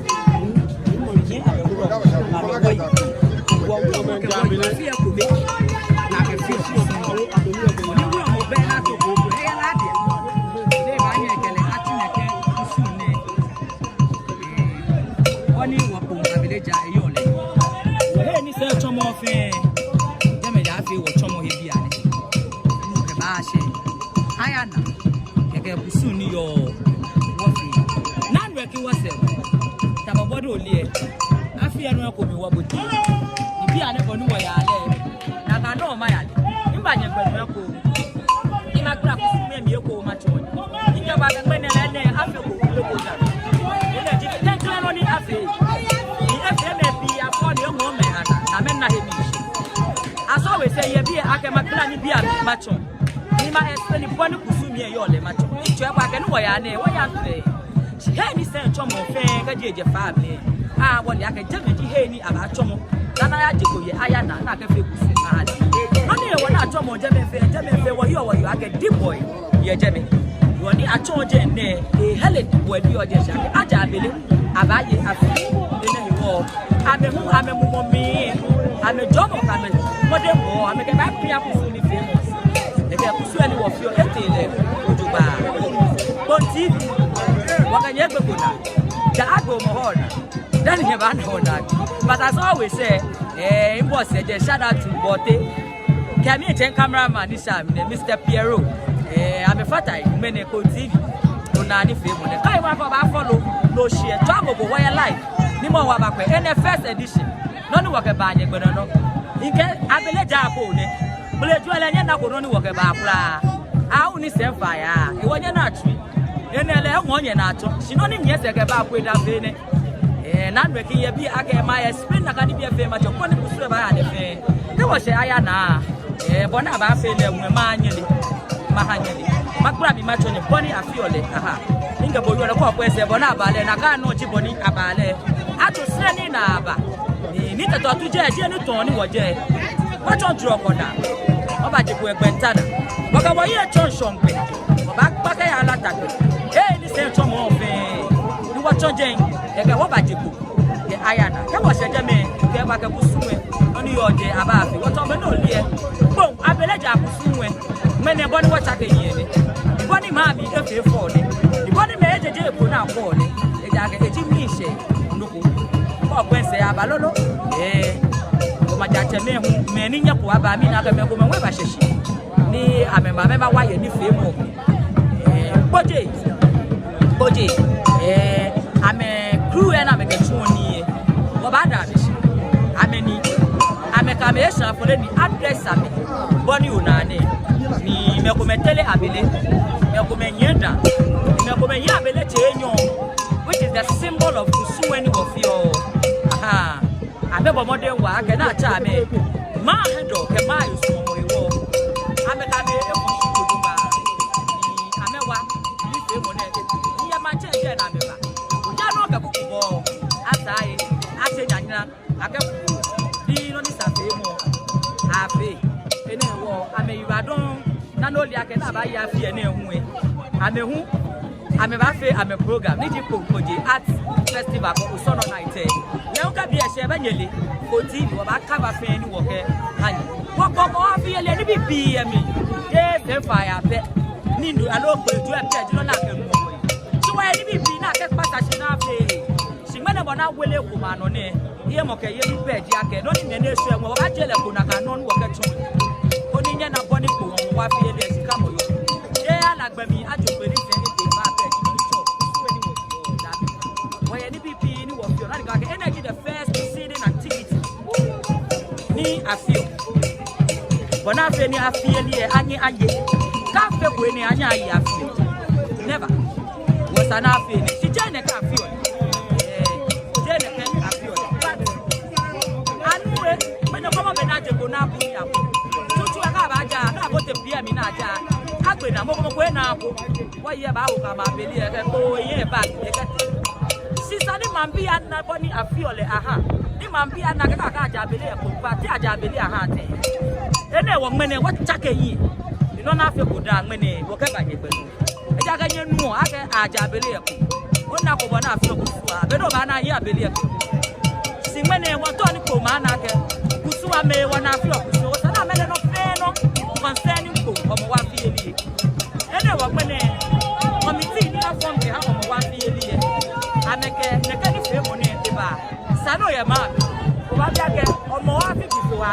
Amɛwulɔmɔ, amɛwɔyi. Wɔ wulɔmɔ kɛ wɔyi, afi ekome. Ni wulɔmɔ bɛ naa to ko, eya lɛ diɛ. Lɛ baanyɛ kɛ lɛ atsu nɛkɛ kusum nɛɛ. Wɔ ni wɔ Kpone abele ja eyɔɔ lɛ. He ni sɛi tsɔmɔ fɛɛ. Jɛmɛ ji afi wɔtsɔmɔ he bianɛ. Nɔ kɛ baashɛ. Ayana. Kɛkɛ kusum ni yɔɔ wɔfee. Nanu eki wɔsɛɛ. Tabɔ bɔ ni ole lɛ. Afi ɛ nɔ eko mli wɔbote. Ni bianɛ bɔ ni wɔyaa lɛ. Nakai nɔŋŋ mayaa lɛ. Mibaanyɛ gbɛ nɔ eko. Ni magbala kusum lɛ mli eko matsɔɔ. Ni kɛ ba kɛ ŋmɛnɛ lɛ nɛɛ afeko eko ja. Enɛ ji klɛŋklɛŋ nɔ ni afee. Ni efee mɛi pii afɔ ni eŋɔɔ amɛ anaa. Ni amɛna he miishɛɛ. As always, yɛ biɛ akɛ magbala nibii amli matsɔɔ. Ni ma explain bɔ ni kusum lɛ yɔɔ lɛ matsɔɔ. Ni tsɔɔ akɛ ni wɔyaa nɛɛ, wɔyaa nɛɛ. Hei ni sɛɛ tsɔmɔ fɛɛ kɛjɛ jɛ faa mli. Aa, wɔle akɛ jɛmɛ ji hei ni abaatsɔmɔ. Dani ayajeko yɛ Ayana, ni akɛfee kusum aha lɛ. Nɔ ni hewɔ ni atsɔmɔ jɛmɛ fɛɛ, jɛmɛ fɛɛ wɔyɔɔ, wɔyɔɔ akɛ D-boy yɛ jɛmɛ. Hewɔ ni atsɔɔ jɛi nɛɛ, ehele D-boy ni yɔɔ jɛi shi akɛ aja abele, abaaye afi. Enɛ hewɔ, amɛ hu, amɛmumɔ mli, amɛjɔɔmɔ kɛ amɛmɔdɛŋbɔɔ, amɛkɛbaa pia kusum nifeemɔ. Ekɛ kusum ni wɔfeɔ, etee lɛ jogbaŋŋ. Kpone T V, wɔkɛ nyɛ gbɛ ko naa. Ja agbo mɔ hɔ naa. Dani nyɛbaana hɔ naa. But as always, eh, eh, in boss, eh, just shout out to Bote. Kɛ mi jɛ cameraman ni sha mi nɛ, Mister Pierrot. Eh, amɛfata he, ŋmɛnɛ Kpone T V. Onaa nifeemɔ nɛɛ. Kɛ obaafɔ, baa follow, no share. Tswa mɔ ko wɔyɛ live. Ni mɔ wa bakwɛ. Enɛ first edition. Nɔ ni wɔkɛbaa nyɛ gbɛ nɔ nɔ. Mikɛɛ abele ja ko nɛ. Kpele jɔ lɛ nyɛnako nɔ ni wɔkɛbaa kwraa. Awu ni sɛɛ faa ya. Hewɔ nyɛnaa tsui. Enɛ lɛ eŋɔɔ nyɛnaa tsɔ. Shi nɔ ni nyɛsɛɛ kɛbaa kwɛ da fe nɛ. Eh, nanu eki yɛ biɛ akɛ ma explain nakai nibii fɛɛ matsɔɔ koni kusum lɛ baaya nɛ fɛɛ. Kɛ wɔshɛ Ayana. Eh, bɔ ni abaafee lɛ ŋmɛnɛ maha nyɛle. Maha nyɛle. Magbala mli matsɔɔ nyɛ bɔ ni afeɔ lɛ. Aha. Mikɛ bo yɔɔ lɛ kɔ kwɛ sɛɛ bɔ ni aba lɛ. Nakai nɔŋŋ ji bɔ ni aba lɛ. Ato srɛ ni naa aba. Ni, ni tɛtɔ tu jɛ, jɛ ni tɔɔ ni wɔjɛ. Wɔtsɔ jurɔ kɔ naa. Wɔbaaje ko yɛ gbɛ nta naa. Wɔkɛ wɔyi etsɔ ŋshɔŋ gbɛ. Wɔbaakpa kɛya Alata gbɛ. Hei ni sɛɛ tsɔmɔ fɛɛ. Ni wɔtsɔ jɛi. Ekɛ wɔbaaje ko. Yɛ Ayana. Kɛ wɔshɛ jɛmɛ. Kɛ wɔkɛ kusum lɛ. Nɔ ni yɔɔ jɛi abaafee. Wɔtsɔmɔ nɔ lɛ. Kpone, abele ja kusum lɛ. Ŋmɛnɛ bɔ ni wɔtsake hiɛ nɛ. Bɔ ni maŋ mli efee fɔ nɛ. Bɔ ni mɛi ejeje eko naa kɔ nɛ. Ejaakɛ eji miishɛɛ nɔ ko. Kɔ kwɛ sɛɛ aba lolo. Eh. Wɔmaaja tsɛmɛi hu. Mɛi ni nyɛko aba mli naa kɛ mɛi komɛi hu ebashɛ shi. Ni amɛba, amɛbawa yɛ nifeemɔ. Eh. Kpone. Kpone. Eh. Amɛ crew lɛ ni amɛkɛtsuɔ nii lɛ. Wɔbaada amɛ shi. Amɛ ni, amɛkɛ amɛ eshã fɔlɛ ni address amɛ. Bɔ ni onaa nɛ. Ni mɛi komɛi tere abele. Mɛi komɛi nyiɛ daa. Mɛi komɛi nyiɛ abele tsei enyɔ. Which is the symbol of kusum lɛ ni wɔfeɔ. Aha. Amɛbɔ mɔdɛŋ waa akɛ ni atsɛ amɛ. Maŋ he dɔ kɛ maŋ he suɔmɔ hewɔ. Amɛkɛ amɛ efɔ shi ko do ba. Ni amɛwa. Nifeemɔ nɛɛ. Ni yɛ maŋtsɛ jɛ ni amɛba. Oja nɔ kɛ kuku bɔ. Asa ye. Ase nyanyina. Akɛ bii nɔ ni sa feemɔ, afee. Enɛ hewɔ, amɛyiwaladɔŋŋ, ni ole akɛ ni abaaye afi lɛ nɛɛ hu lɛ. Amɛ hu, amɛbaafee amɛ program, ni ji Kpone Kpone Art Festival kɛ Osɔnɔ Night lɛ. Nyɛ hu kɛ biɛ shɛ bɛ nyɛle, Kpone T V, wɔbaa cover fɛɛ ni wɔkɛha nyɛ. Wɔkɛ wɔfee yeli nibii pii yɛ mli, jeee sɛɛ faa ya pɛ. Ni nu aloo kpele ju lɛ pɛ, ji nɔ ni akɛ nu wɔ. Shi wɔyɛ nibii pii ni akɛkpata shi ni afee. Shi ŋmɛnɛ bɔ ni awele ko ma nɔ nɛ, yɛ mɔ kɛ yɛ ni pɛ ji akɛ, nɔ ni mɛni eshwɛ mɔ, wɔbaaje lɛ ko nakai nɔ ni wɔkɛtsɔɔ. Koni nyɛna bɔ ni Kpone Hɔmɔwɔ afi yeli lɛ shikamɔ yɔɔ. Yɛ ana gbɛ mli ajo kpele sɛɛ ni te ma pɛ ji nɔ ni tsɔɔ, kusum lɛ ni wɔfeɔ, dabi. Wɔyɛ nibii pii ni wɔfeɔ, ni akɛɛ akɛ, enɛ ji the first seeding activity. Ni afeɔ. Bɔ ni afee ni afi yeli lɛ, anyɛ aye. Kɛ afeko enɛ, anyɛ aye afi lɛ. Never. Wɔsa ni afee enɛ. Shi jeee nɛkɛ afeɔ. Eh, jeee nɛkɛ afeɔ. But, anu lɛ, mɛni kɔmɔ bɛ ni aje ko ni abu ni abu. Tutu akɛ abaaja, akɛ abote biɛ mli ni aja. Agbɛnɛ, mɔ ko mɔ ko ena ko. Wɔyɛ baawo kɛ amɛ abele lɛ, kɛ ko yɛ ba, kɛ te. Shi esa ni maŋbii ana bɔ ni afeɔ lɛ aha. Ni maŋbii ana akɛ kɛ aja abele lɛ ko, ba te aja abele aha te. Enɛ hewɔ ŋmɛnɛ wɔtsake hiɛ. Ni nɔ ni afeko daa ŋmɛnɛ wɔkɛba nyɛ gbɛ nɔ. Ejaakɛ nyɛnuɔ akɛ aja abele lɛ ko. Onako bɔ ni afeɔ kusum lɛ. Be ni obaana aye abele lɛ ko. Shi ŋmɛnɛ wɔtao ni Kpone maŋ ana akɛ kusum lɛ, amɛ hewɔ ni afeɔ kusum lɛ. Esa ni amɛle nɔ fɛɛ nɔ concerning Kpone Hɔmɔwɔ afi yeli lɛ. Enɛ hewɔ ŋmɛnɛ, committee ni aform kɛha Hɔmɔwɔ afi yeli lɛ. Amɛkɛ nɛkɛ nifeemɔ nɛɛ eba. Esa ni oyɛ maŋ. Obaabi akɛ Hɔmɔwɔ afi bifo wa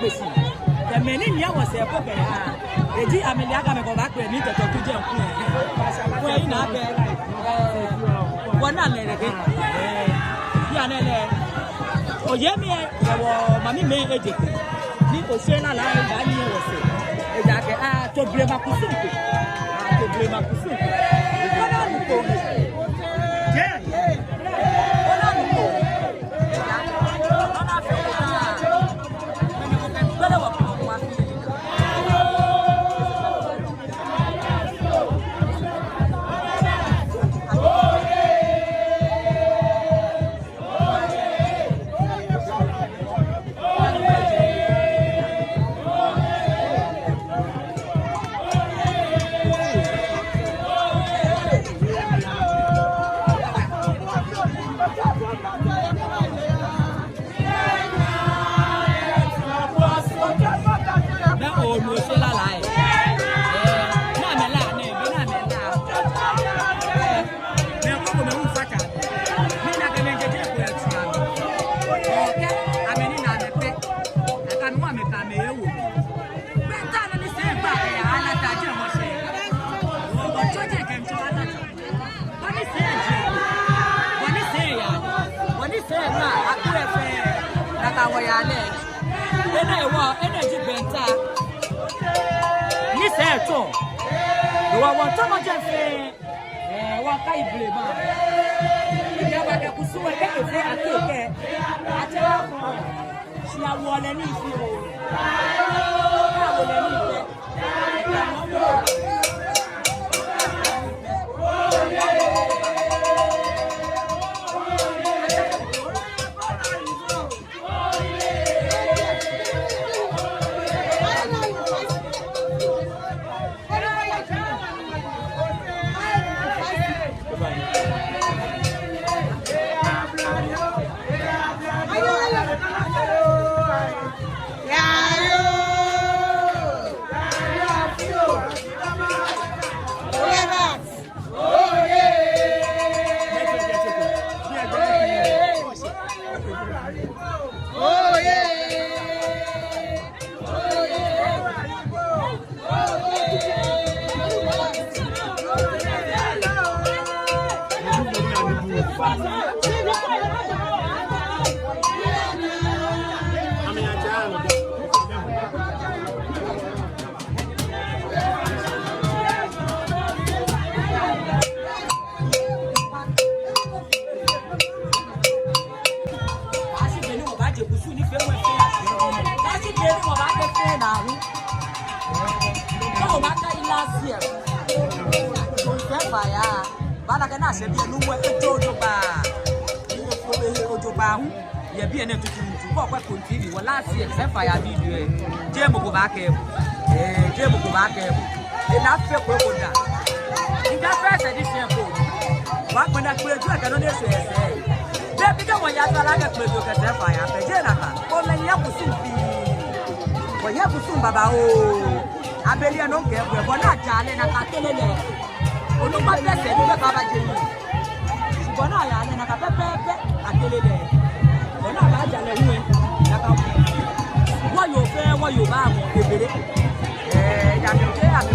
Kpesi. Kɛ mɛi ni nyiɛ wɔsɛɛ po kɛyaa. Eji amɛle akɛ amɛkɛbaakpe ni tɛtɛ ku jɛ ŋku. Kwɛ, ina akɛ, eh, wɔna lɛ lɛ kɛ. Eh, bianɛ lɛ. Oyɛ mi ɛ, yɛ wɔ mami mɛi eje kɛ. Ni Oshe lala ɛ ba ni wɔsɛɛ. Ejaakɛ, ah, to blema kusum ko. Ah, to blema kusum ko. Kɔnɔ nu ko. Jɛ. Kɔnɔ nu ko. Mɛi onu Oshe lala ɛ. Eh, ni amɛla nɛɛ, be ni amɛla. Eh, mɛi komɛi hu fata. Mina akɛ mɛi jeje ko yɛ tsua. Okay, amɛnina amɛ pɛ. Aka mi wa mɛ ka mɛ ewo. Bɛ ta nɔ ni sɛɛ gba kɛya, ana ta jɛ mɔ sɛɛ. Wɔ, wɔtsɔ jɛ kɛ mitsɔ ana ta. Bɔ ni sɛɛ jɛ, bɔ ni sɛɛ ya, bɔ ni sɛɛ ma, aku efee, nakai wɔyaa lɛ. Enɛ hewɔ, enɛ ji gbɛnta. Ni sɛɛ tɔ. Hewɔ wɔtsɔmɔ jɛ fɛɛ, eh, wɔkai blema. Yaba kɛ kusum wɛ kɛ efee akɛ kɛ. Atsɛ wa fɔ. Shi awo lɛ nii fioo. Awo lɛ nii fioo. Kaashi be ni wɔbaaje kusum nifeemɔ fɛɛ. Kaashi be ni wɔbaaje fɛɛ naa hu. Kɛ wɔbaakai last year. Kɛ faya. Baana akɛ naa shɛ biɛ nɔ hu ejo jogbaŋŋ. Ejo jogbaŋŋ hu. Yɛ biɛ nɛɛ tuuntu, kɛ okwɛ Kun T V, wɔ last year, sɛɛ faya video ɛ. Jeee mɔ ko baakɛɛ bo. Eh, jeee mɔ ko baakɛɛ bo. Ena fee ko ko da. Ŋkɛɛ fɛɛ sɛɛ di sɛɛ ko. Wɔkpɛlɛ kpele juu kɛ nɔ ni sɛɛ sɛɛ. Be bi kɛ wɔya sala kɛ kpele juu kɛ sɛɛ faya. Be jeee nakai. Koni yɛ kusum pii. Wɔyɛ kusum babaoo. Abele nɔ kɛ bɔ ni aja lɛ nakai kɛlɛ lɛ. Onukpa pɛ sɛɛ ni bɛ kaba je yi. Bɔ ni aya lɛ nakai pɛpɛɛpɛ akɛlɛ lɛ. Bɔ ni abaja lɛ hu ɛ. Nakai. Wɔyɔɔ fɛɛ, wɔyɔɔ baamɔ ebere. Eh, ya mi te ya mi.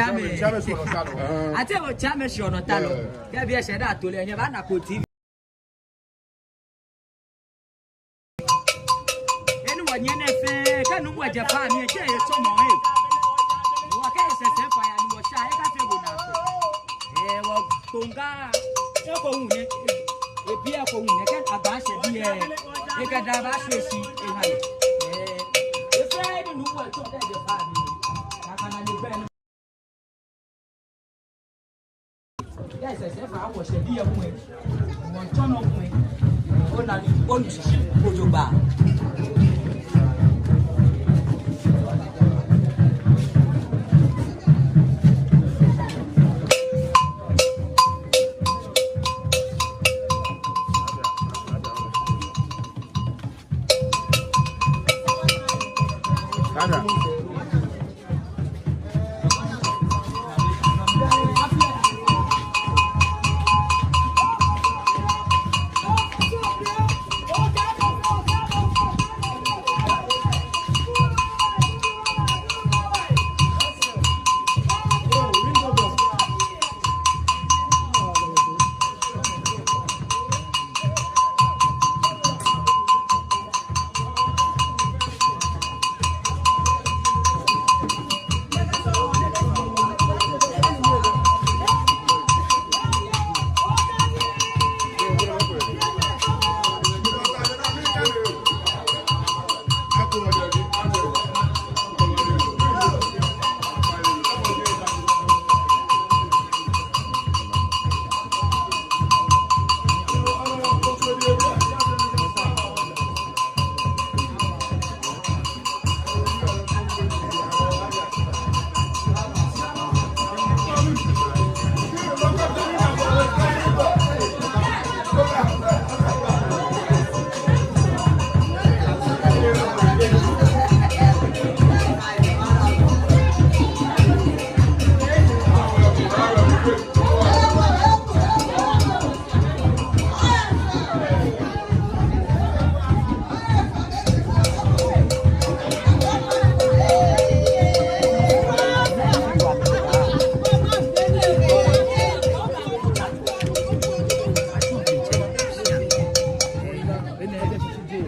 Tsɛmɛi. Tsɛmɛi shi ɔnɔ ta lɔ. Ate wɔ Tsɛmɛi shi ɔnɔ ta lɔ. Kɛ biɛ shɛ da to lɛ, nyɛbaana ko T V. Enu wɔnyɛ nɛɛ fɛɛ, kɛ nu wɔjɛ fa mi, etsɛ etsɔ mɔ, eh. Wɔkɛ esɛsɛ fa ya ni wɔsha, ekafee bo naa. Eh, wɔ Kponga, eko hu nɛ, ebi eko hu nɛ, kɛ agba shɛ biɛ, ekɛ da ba shwɛ shi, eha lɛ. Eh, efɛɛ enu nu wɔtsɔ kɛjɛ fa mi, akana ni bɛ. Yes, yes, yes, I was a dear woman. One ton of me. Ona ni onu shishi ojogbaŋŋ. Kada.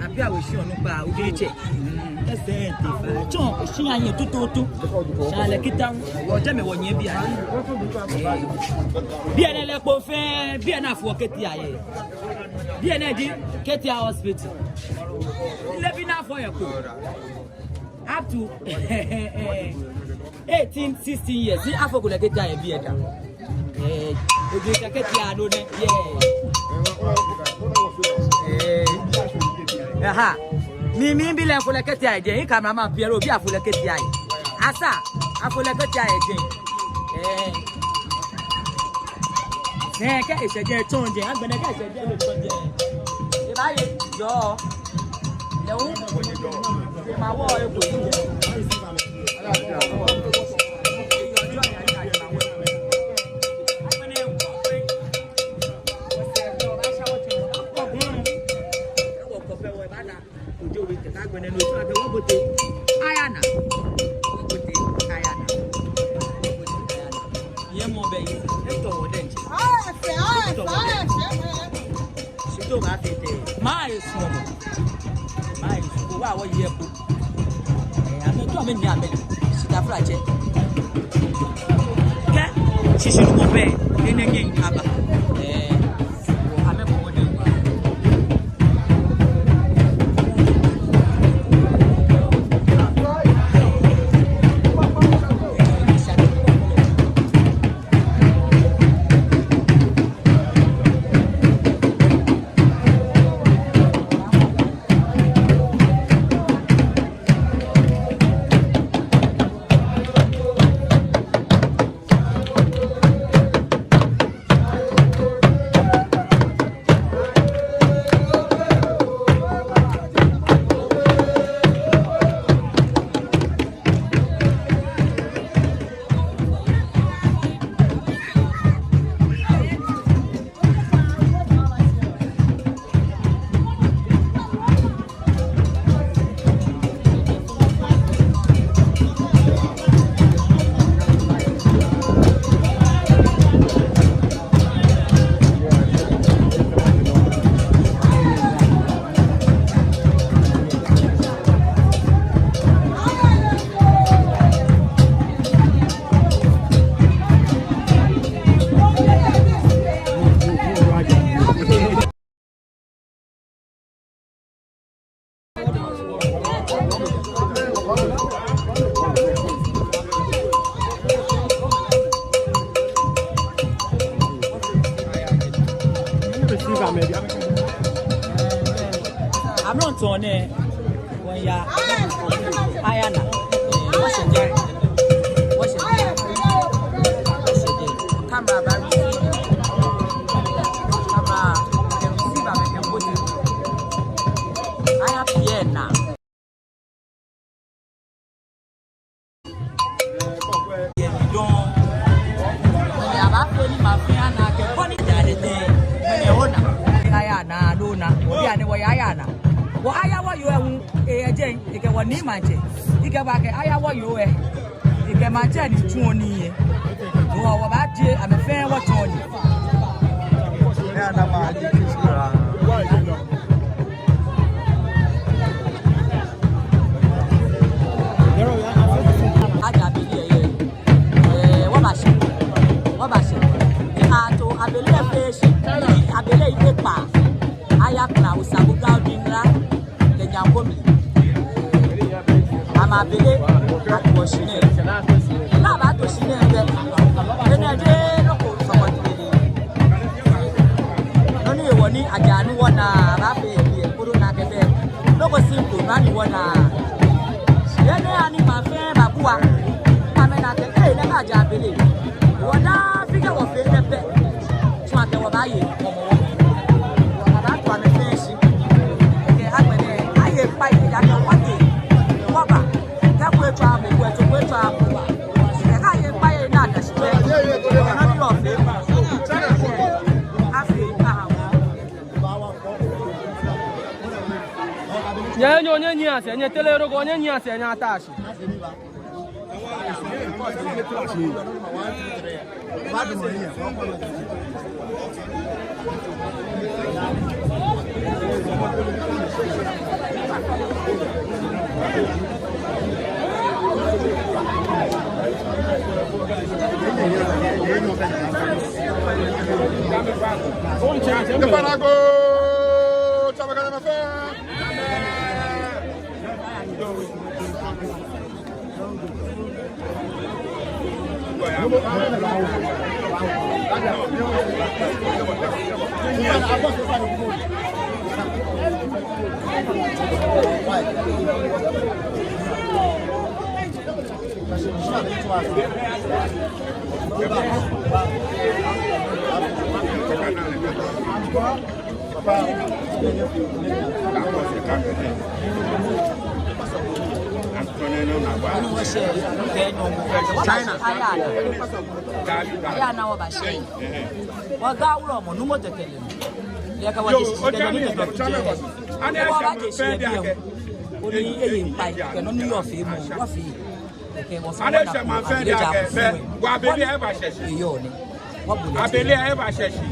Abi awo shi onukpa, ojitsɛ. Ɛsɛ te fa. Tsɔ, oshi anye tututu. Shalɛ kita. Wɔjɛ mɛ wɔnyɛ biɛ. Biɛ nɛɛ lɛ kpo fɛɛ, biɛ nɛɛ afɔ Ketia yɛ. Biɛ nɛɛ ji Ketia Hospital. Lɛ biɛ nɛɛ afɔ yɛ kpo. Up to eighteen, sixteen years, ni afɔko lɛ Ketia yɛ biɛ da. Eh, ojitsɛ Ketia nɔ nɛ, yeah. Eh, aha. Mi, mibi lɛ afɔ lɛ Ketia yɛ jɛi, ika mama Pierre, obi afɔ lɛ Ketia yɛ. Asa, afɔ lɛ Ketia yɛ jɛi. Eh. Ɛɛ, kɛ eshɛ jɛi etsɔ jɛi, agbɛnɛ kɛ eshɛ jɛi etsɔ jɛi. Ebaaye, jɔɔ. Lɛ hu, ema wɔ eko yi jɛi. Ojo wɛ kɛ agbɛnɛ nɔ tsɔ akɛ wɔbote. Ayana. Wɔbote. Ayana. Wɔbote. Ayana. Yɛ mɔ bɛ yi. Etɔ wɔ diɛŋtsɛ. Ayɛ fɛo, ayɛ fɛo, ayɛ fɛo. Shito baafee tɛŋŋ? Maye sumɔmɔ. Maye sumɔmɔ. Wa wɔyɛ ko. Ɛɛ, amɛtɔ amɛnyɛ amɛ. Shita flatsɛ. Kɛ shishinumɔ bɛ, enɛ nyɛ aba. Ɛɛ, amɛbɔ mɔdɛŋ waa. Amrɔ tɔɔ nɛ. Wɔya. Ayana. Wɔshɛ jɛi. Wɔshɛ jɛi. Wɔshɛ jɛi. Camera ba receive. Camera. Receive amɛ kɛ photo. Aya P N na. Yɛ mi dɔŋŋ. Mɛni abaafee ni mafee ana akɛ bɔ ni ja lɛ tɛ. Mɛni ona? Ayana, lona. Obi ani wɔya Ayana. Wɔ aya wɔyɔɔ ɛ hu, eyɛ jɛi, ekɛ wɔ ni maŋtsɛ. Ekɛɛ ba akɛ aya wɔyɔɔ ɛ. Ekɛ maŋtsɛ ni tsuɔ nii yɛ. Wɔ, wɔbaaje amɛ fɛɛ wɔtsɔɔ nii. Aja abele yɛ. Ɛɛ, wɔbashɛ. Wɔbashɛ. Ni ato abele fɛɛ shi. Ni abele yi ekpaa. Aya kpla Osabu Gaudi ŋla. Kɛ nyaŋko mli. Amɛ abele ato shi nɛɛ. Ni abaato shi nɛɛ bɛ. Enɛ jeee nɔ ko sɔkɔ tɛɛ. Nɔ ni hewɔ ni aja ni wɔna abaafee yɛ biɛ koro na kɛ bɛ. Nɔ ko simple nɔ ni wɔna. Yɛ nɛɛ ani mafee mabua. Amɛna akɛ, ee, nɛɛ aja abele. Wɔda fige wɔfee nɛɛ bɛ. Tswa akɛ wɔbaaye. Wɔbaato amɛ fɛɛ shi. Kɛ agbɛnɛ, aye kpa yi, ya kɛ wɔte. Wɔba. Kɛ kwe tswa mɔ, kwe tswa, kwe tswa mɔ. Kɛ aye kpa yi na da shi. Nɔ ni wɔfee. Afee, aha. Nyɛ, nyɛ, nyɛ, nyɛ, nyɛ, nyɛtere rogo, nyɛ, nyɛ, nyɛ, nyɛta shi. China. Aya na wɔbashɛ. Wɔ Ga wulɔmɔ, Numo Tɛkɛlɛ. Yoo, ojami, ojami. Ani wɔbashɛ biɛ. Koni eye ŋkpai, kɛ nɔ ni yɔɔ feemɔ, wɔfee. Ani eshɛ maŋ fɛɛ diɛŋtsɛ akɛ, bɛ, wɔ abele lɛ ebashɛ shi. Eyɔɔ nɛ. Abele lɛ ebashɛ shi.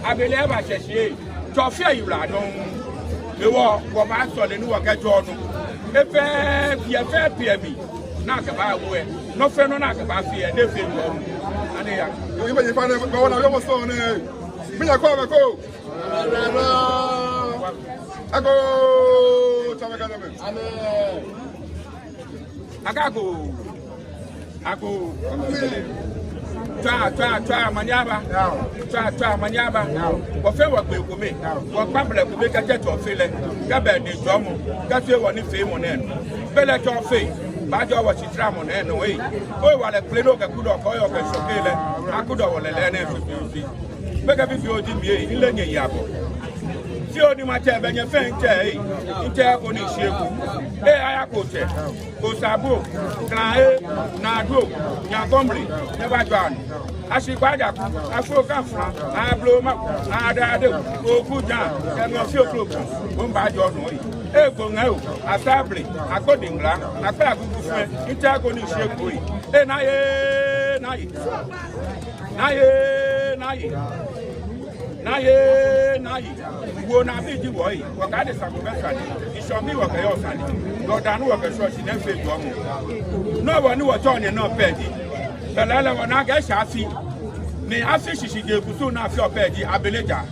Abele lɛ ebashɛ shi, ee. Tsɔfeɔ yiwala dɔŋŋ. Hewɔ, wɔbaasɔle ni wɔkɛjɔɔ nɔ. Efɛɛ, biɛ fɛɛ biɛ mli. Ni akɛbaawo lɛ. Nɔ fɛɛ nɔ ni akɛbaafee lɛ, ni efee jɔɔmɔ. Ani eya. Yoo, ibe yi fa nɛ, bɛ wɔ na yɔɔ mɔ sɔŋŋ nɛ. Minya ko, mɛ ko. Agoo, tsɔmɔ kɛ nɔ mɛ. Agoo. Agoo. Tswa, tswa, tswa, omanye aba. Tswa, tswa, omanye aba. Wɔfɛɛ wɔgbee kome. Wɔkpa blɛ kome kɛjɛ Tsɔfeelɛ. Kɛ bɛ ni jɔɔmɔ. Kɛtee wɔ nifeemɔ nɛɛ nɔ. Belɛ Tsɔfee. Baajɔɔ wɔ shitsramɔ nɛɛ nɔ, ee. Ohewalɛ kpele ni okɛ kudɔɔ kɔɔyɔɔ kɛ shɔkei lɛ. Akudɔ wɔ lɛlɛ nɛɛ fififi. Gbekɛ bibioo ji mi, ee, mile nyɛyi abɔ. Shi odi matsɛ bɛ nyɛ fɛɛ mitsɛ, ee, mitsɛ koni shi eko. Ee, Ayakotsɛ, Osabu, Klan, ee, Nadu, Nyankɔmli, nyɛbajɔɔ nɔ. Ashikpa Ajaku, Afo Kanfra, Abloma, Adade, Okuja, kɛ Nɔfio Kloku, wɔmiibajɔɔ nɔ, ee. Ee, Gboŋɛ oo, Asable, Agbodi Ŋla, Akpala Kuku fɛɛ, mitsɛ koni shi eko, ee. Ee, naa yee, naa yee. Naa yee, naa yee. Naa yee, naa yee. Wɔ naa bi ji wɔ, ee. Wɔkɛ adesa ko bɛ sane. Ŋshɔŋ mli wɔkɛyɔɔ sane. Dɔɔ daa ni wɔkɛshwieɔ shi ni efee jɔɔmɔ. Nɔ hewɔ ni wɔtsɛɔ nyɛ nɔ pɛ ji, belɛ lɛ wɔna akɛ eshɛ afi. Ni afi shishijee kusum ni afeɔ pɛ ji abele jaa.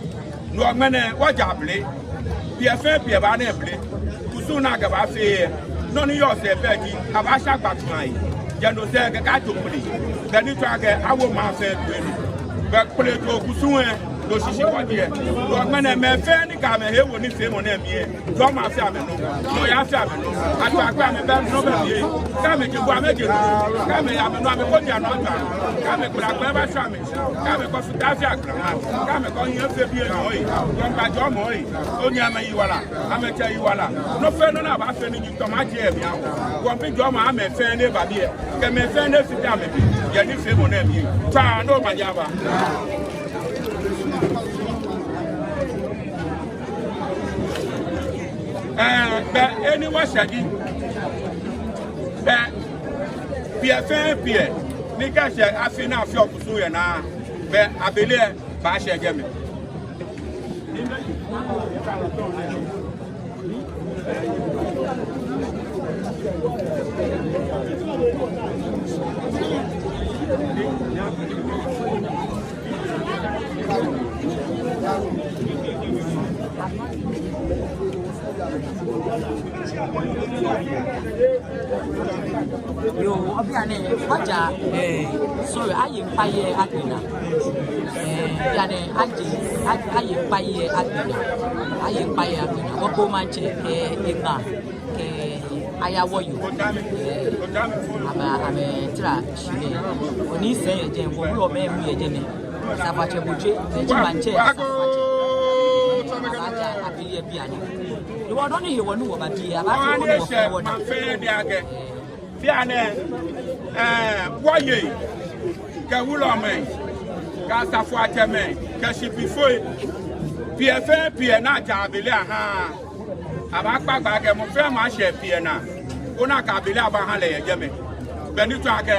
No hewɔ ŋmɛnɛ wɔja abele. Biɛ fɛɛ biɛ baa ni abele. Kusum ni akɛbaafee lɛ, nɔ ni yɔɔ sɛɛ pɛ ji, abaasha gbatsu ayi. Jɛ no sɛɛ kɛkɛ ato kpele. Bɛ ni tsɔɔ akɛ awo maŋ fɛɛ toi nɔ. Bɛ kpele to kusum lɛ, no shishi wɔji lɛ. No hewɔ ŋmɛnɛ mɛi fɛɛ ni kɛ amɛhe wo nifeemɔ nɛɛ mli lɛ, jɔɔmɔ afee amɛnɔ. Nɔyaa afee amɛnɔ. Atua akpee amɛbɛ nɔ bɛ mli lɛ. Kɛ amɛje bu amɛje nɔ. Kɛ amɛya amɛnɔ amɛkɔ ji anɔ atua. Kɛ amɛkpele akpee bashwa amɛ. Kɛ amɛkɔ futaa afee agbla. Kɛ amɛkɔ hiɛ afee biɛ nɔ, ee. Wɔmiiba jɔɔmɔ, ee. Onyɛ amɛyiwala. Amɛtsɛ yiwala. Nɔ fɛɛ nɔ ni abaafee ni ji tɔmɔ aje mli aha wɔ. Wɔmiibi jɔɔmɔ aha mɛi fɛɛ ni ba biɛ. Kɛ mɛi fɛɛ ni fite amɛbi. Yɛ nifeemɔ nɛɛ mli. Tswa ni omanye aba. Ee, bɛ he ni wɔshɛ ji. Bɛ biɛ fɛɛ biɛ ni kɛshɛ afi ni afeɔ kusum yɛ naa, bɛ abele lɛ baashɛ jɛmɛ. Yoo, obianɛ, aja, ee, sorry, aye ŋkpai yɛ agbɛnɛ. Ee, bianɛ, aje, a-, aye ŋkpai yɛ agbɛnɛ. Aye ŋkpai yɛ agbɛnɛ. Wɔkpoo maŋtsɛ, ee, eŋa, ee, aya wɔyoo. Ee, amɛ, amɛtara shi nɛɛ. Wɔnii sɛɛ yɛ jɛmɛ, wɔwulɔmɛi hu yɛ jɛmɛ. Asafoatsɛ Botwe, ee, ji maŋtsɛ, asafoatsɛ. Aja abele lɛ bianɛ. Ni wɔ nɔ ni hewɔ ni wɔba biɛ, abaafee wɔ ni wɔfee wɔnaa. Bianɛ, ee, wɔyei, kɛ wulɔmɛi, kɛ asafoatsɛmɛi, kɛ shipifoi, biɛ fɛɛ biɛ ni aja abele aha. Abaakpa gbɛ akɛ mɔ fɛɛ mɔ ashɛ biɛ naa. Koni akɛ abele lɛ abaha lɛ yɛ jɛmɛ. Bɛ ni tsɔɔ akɛ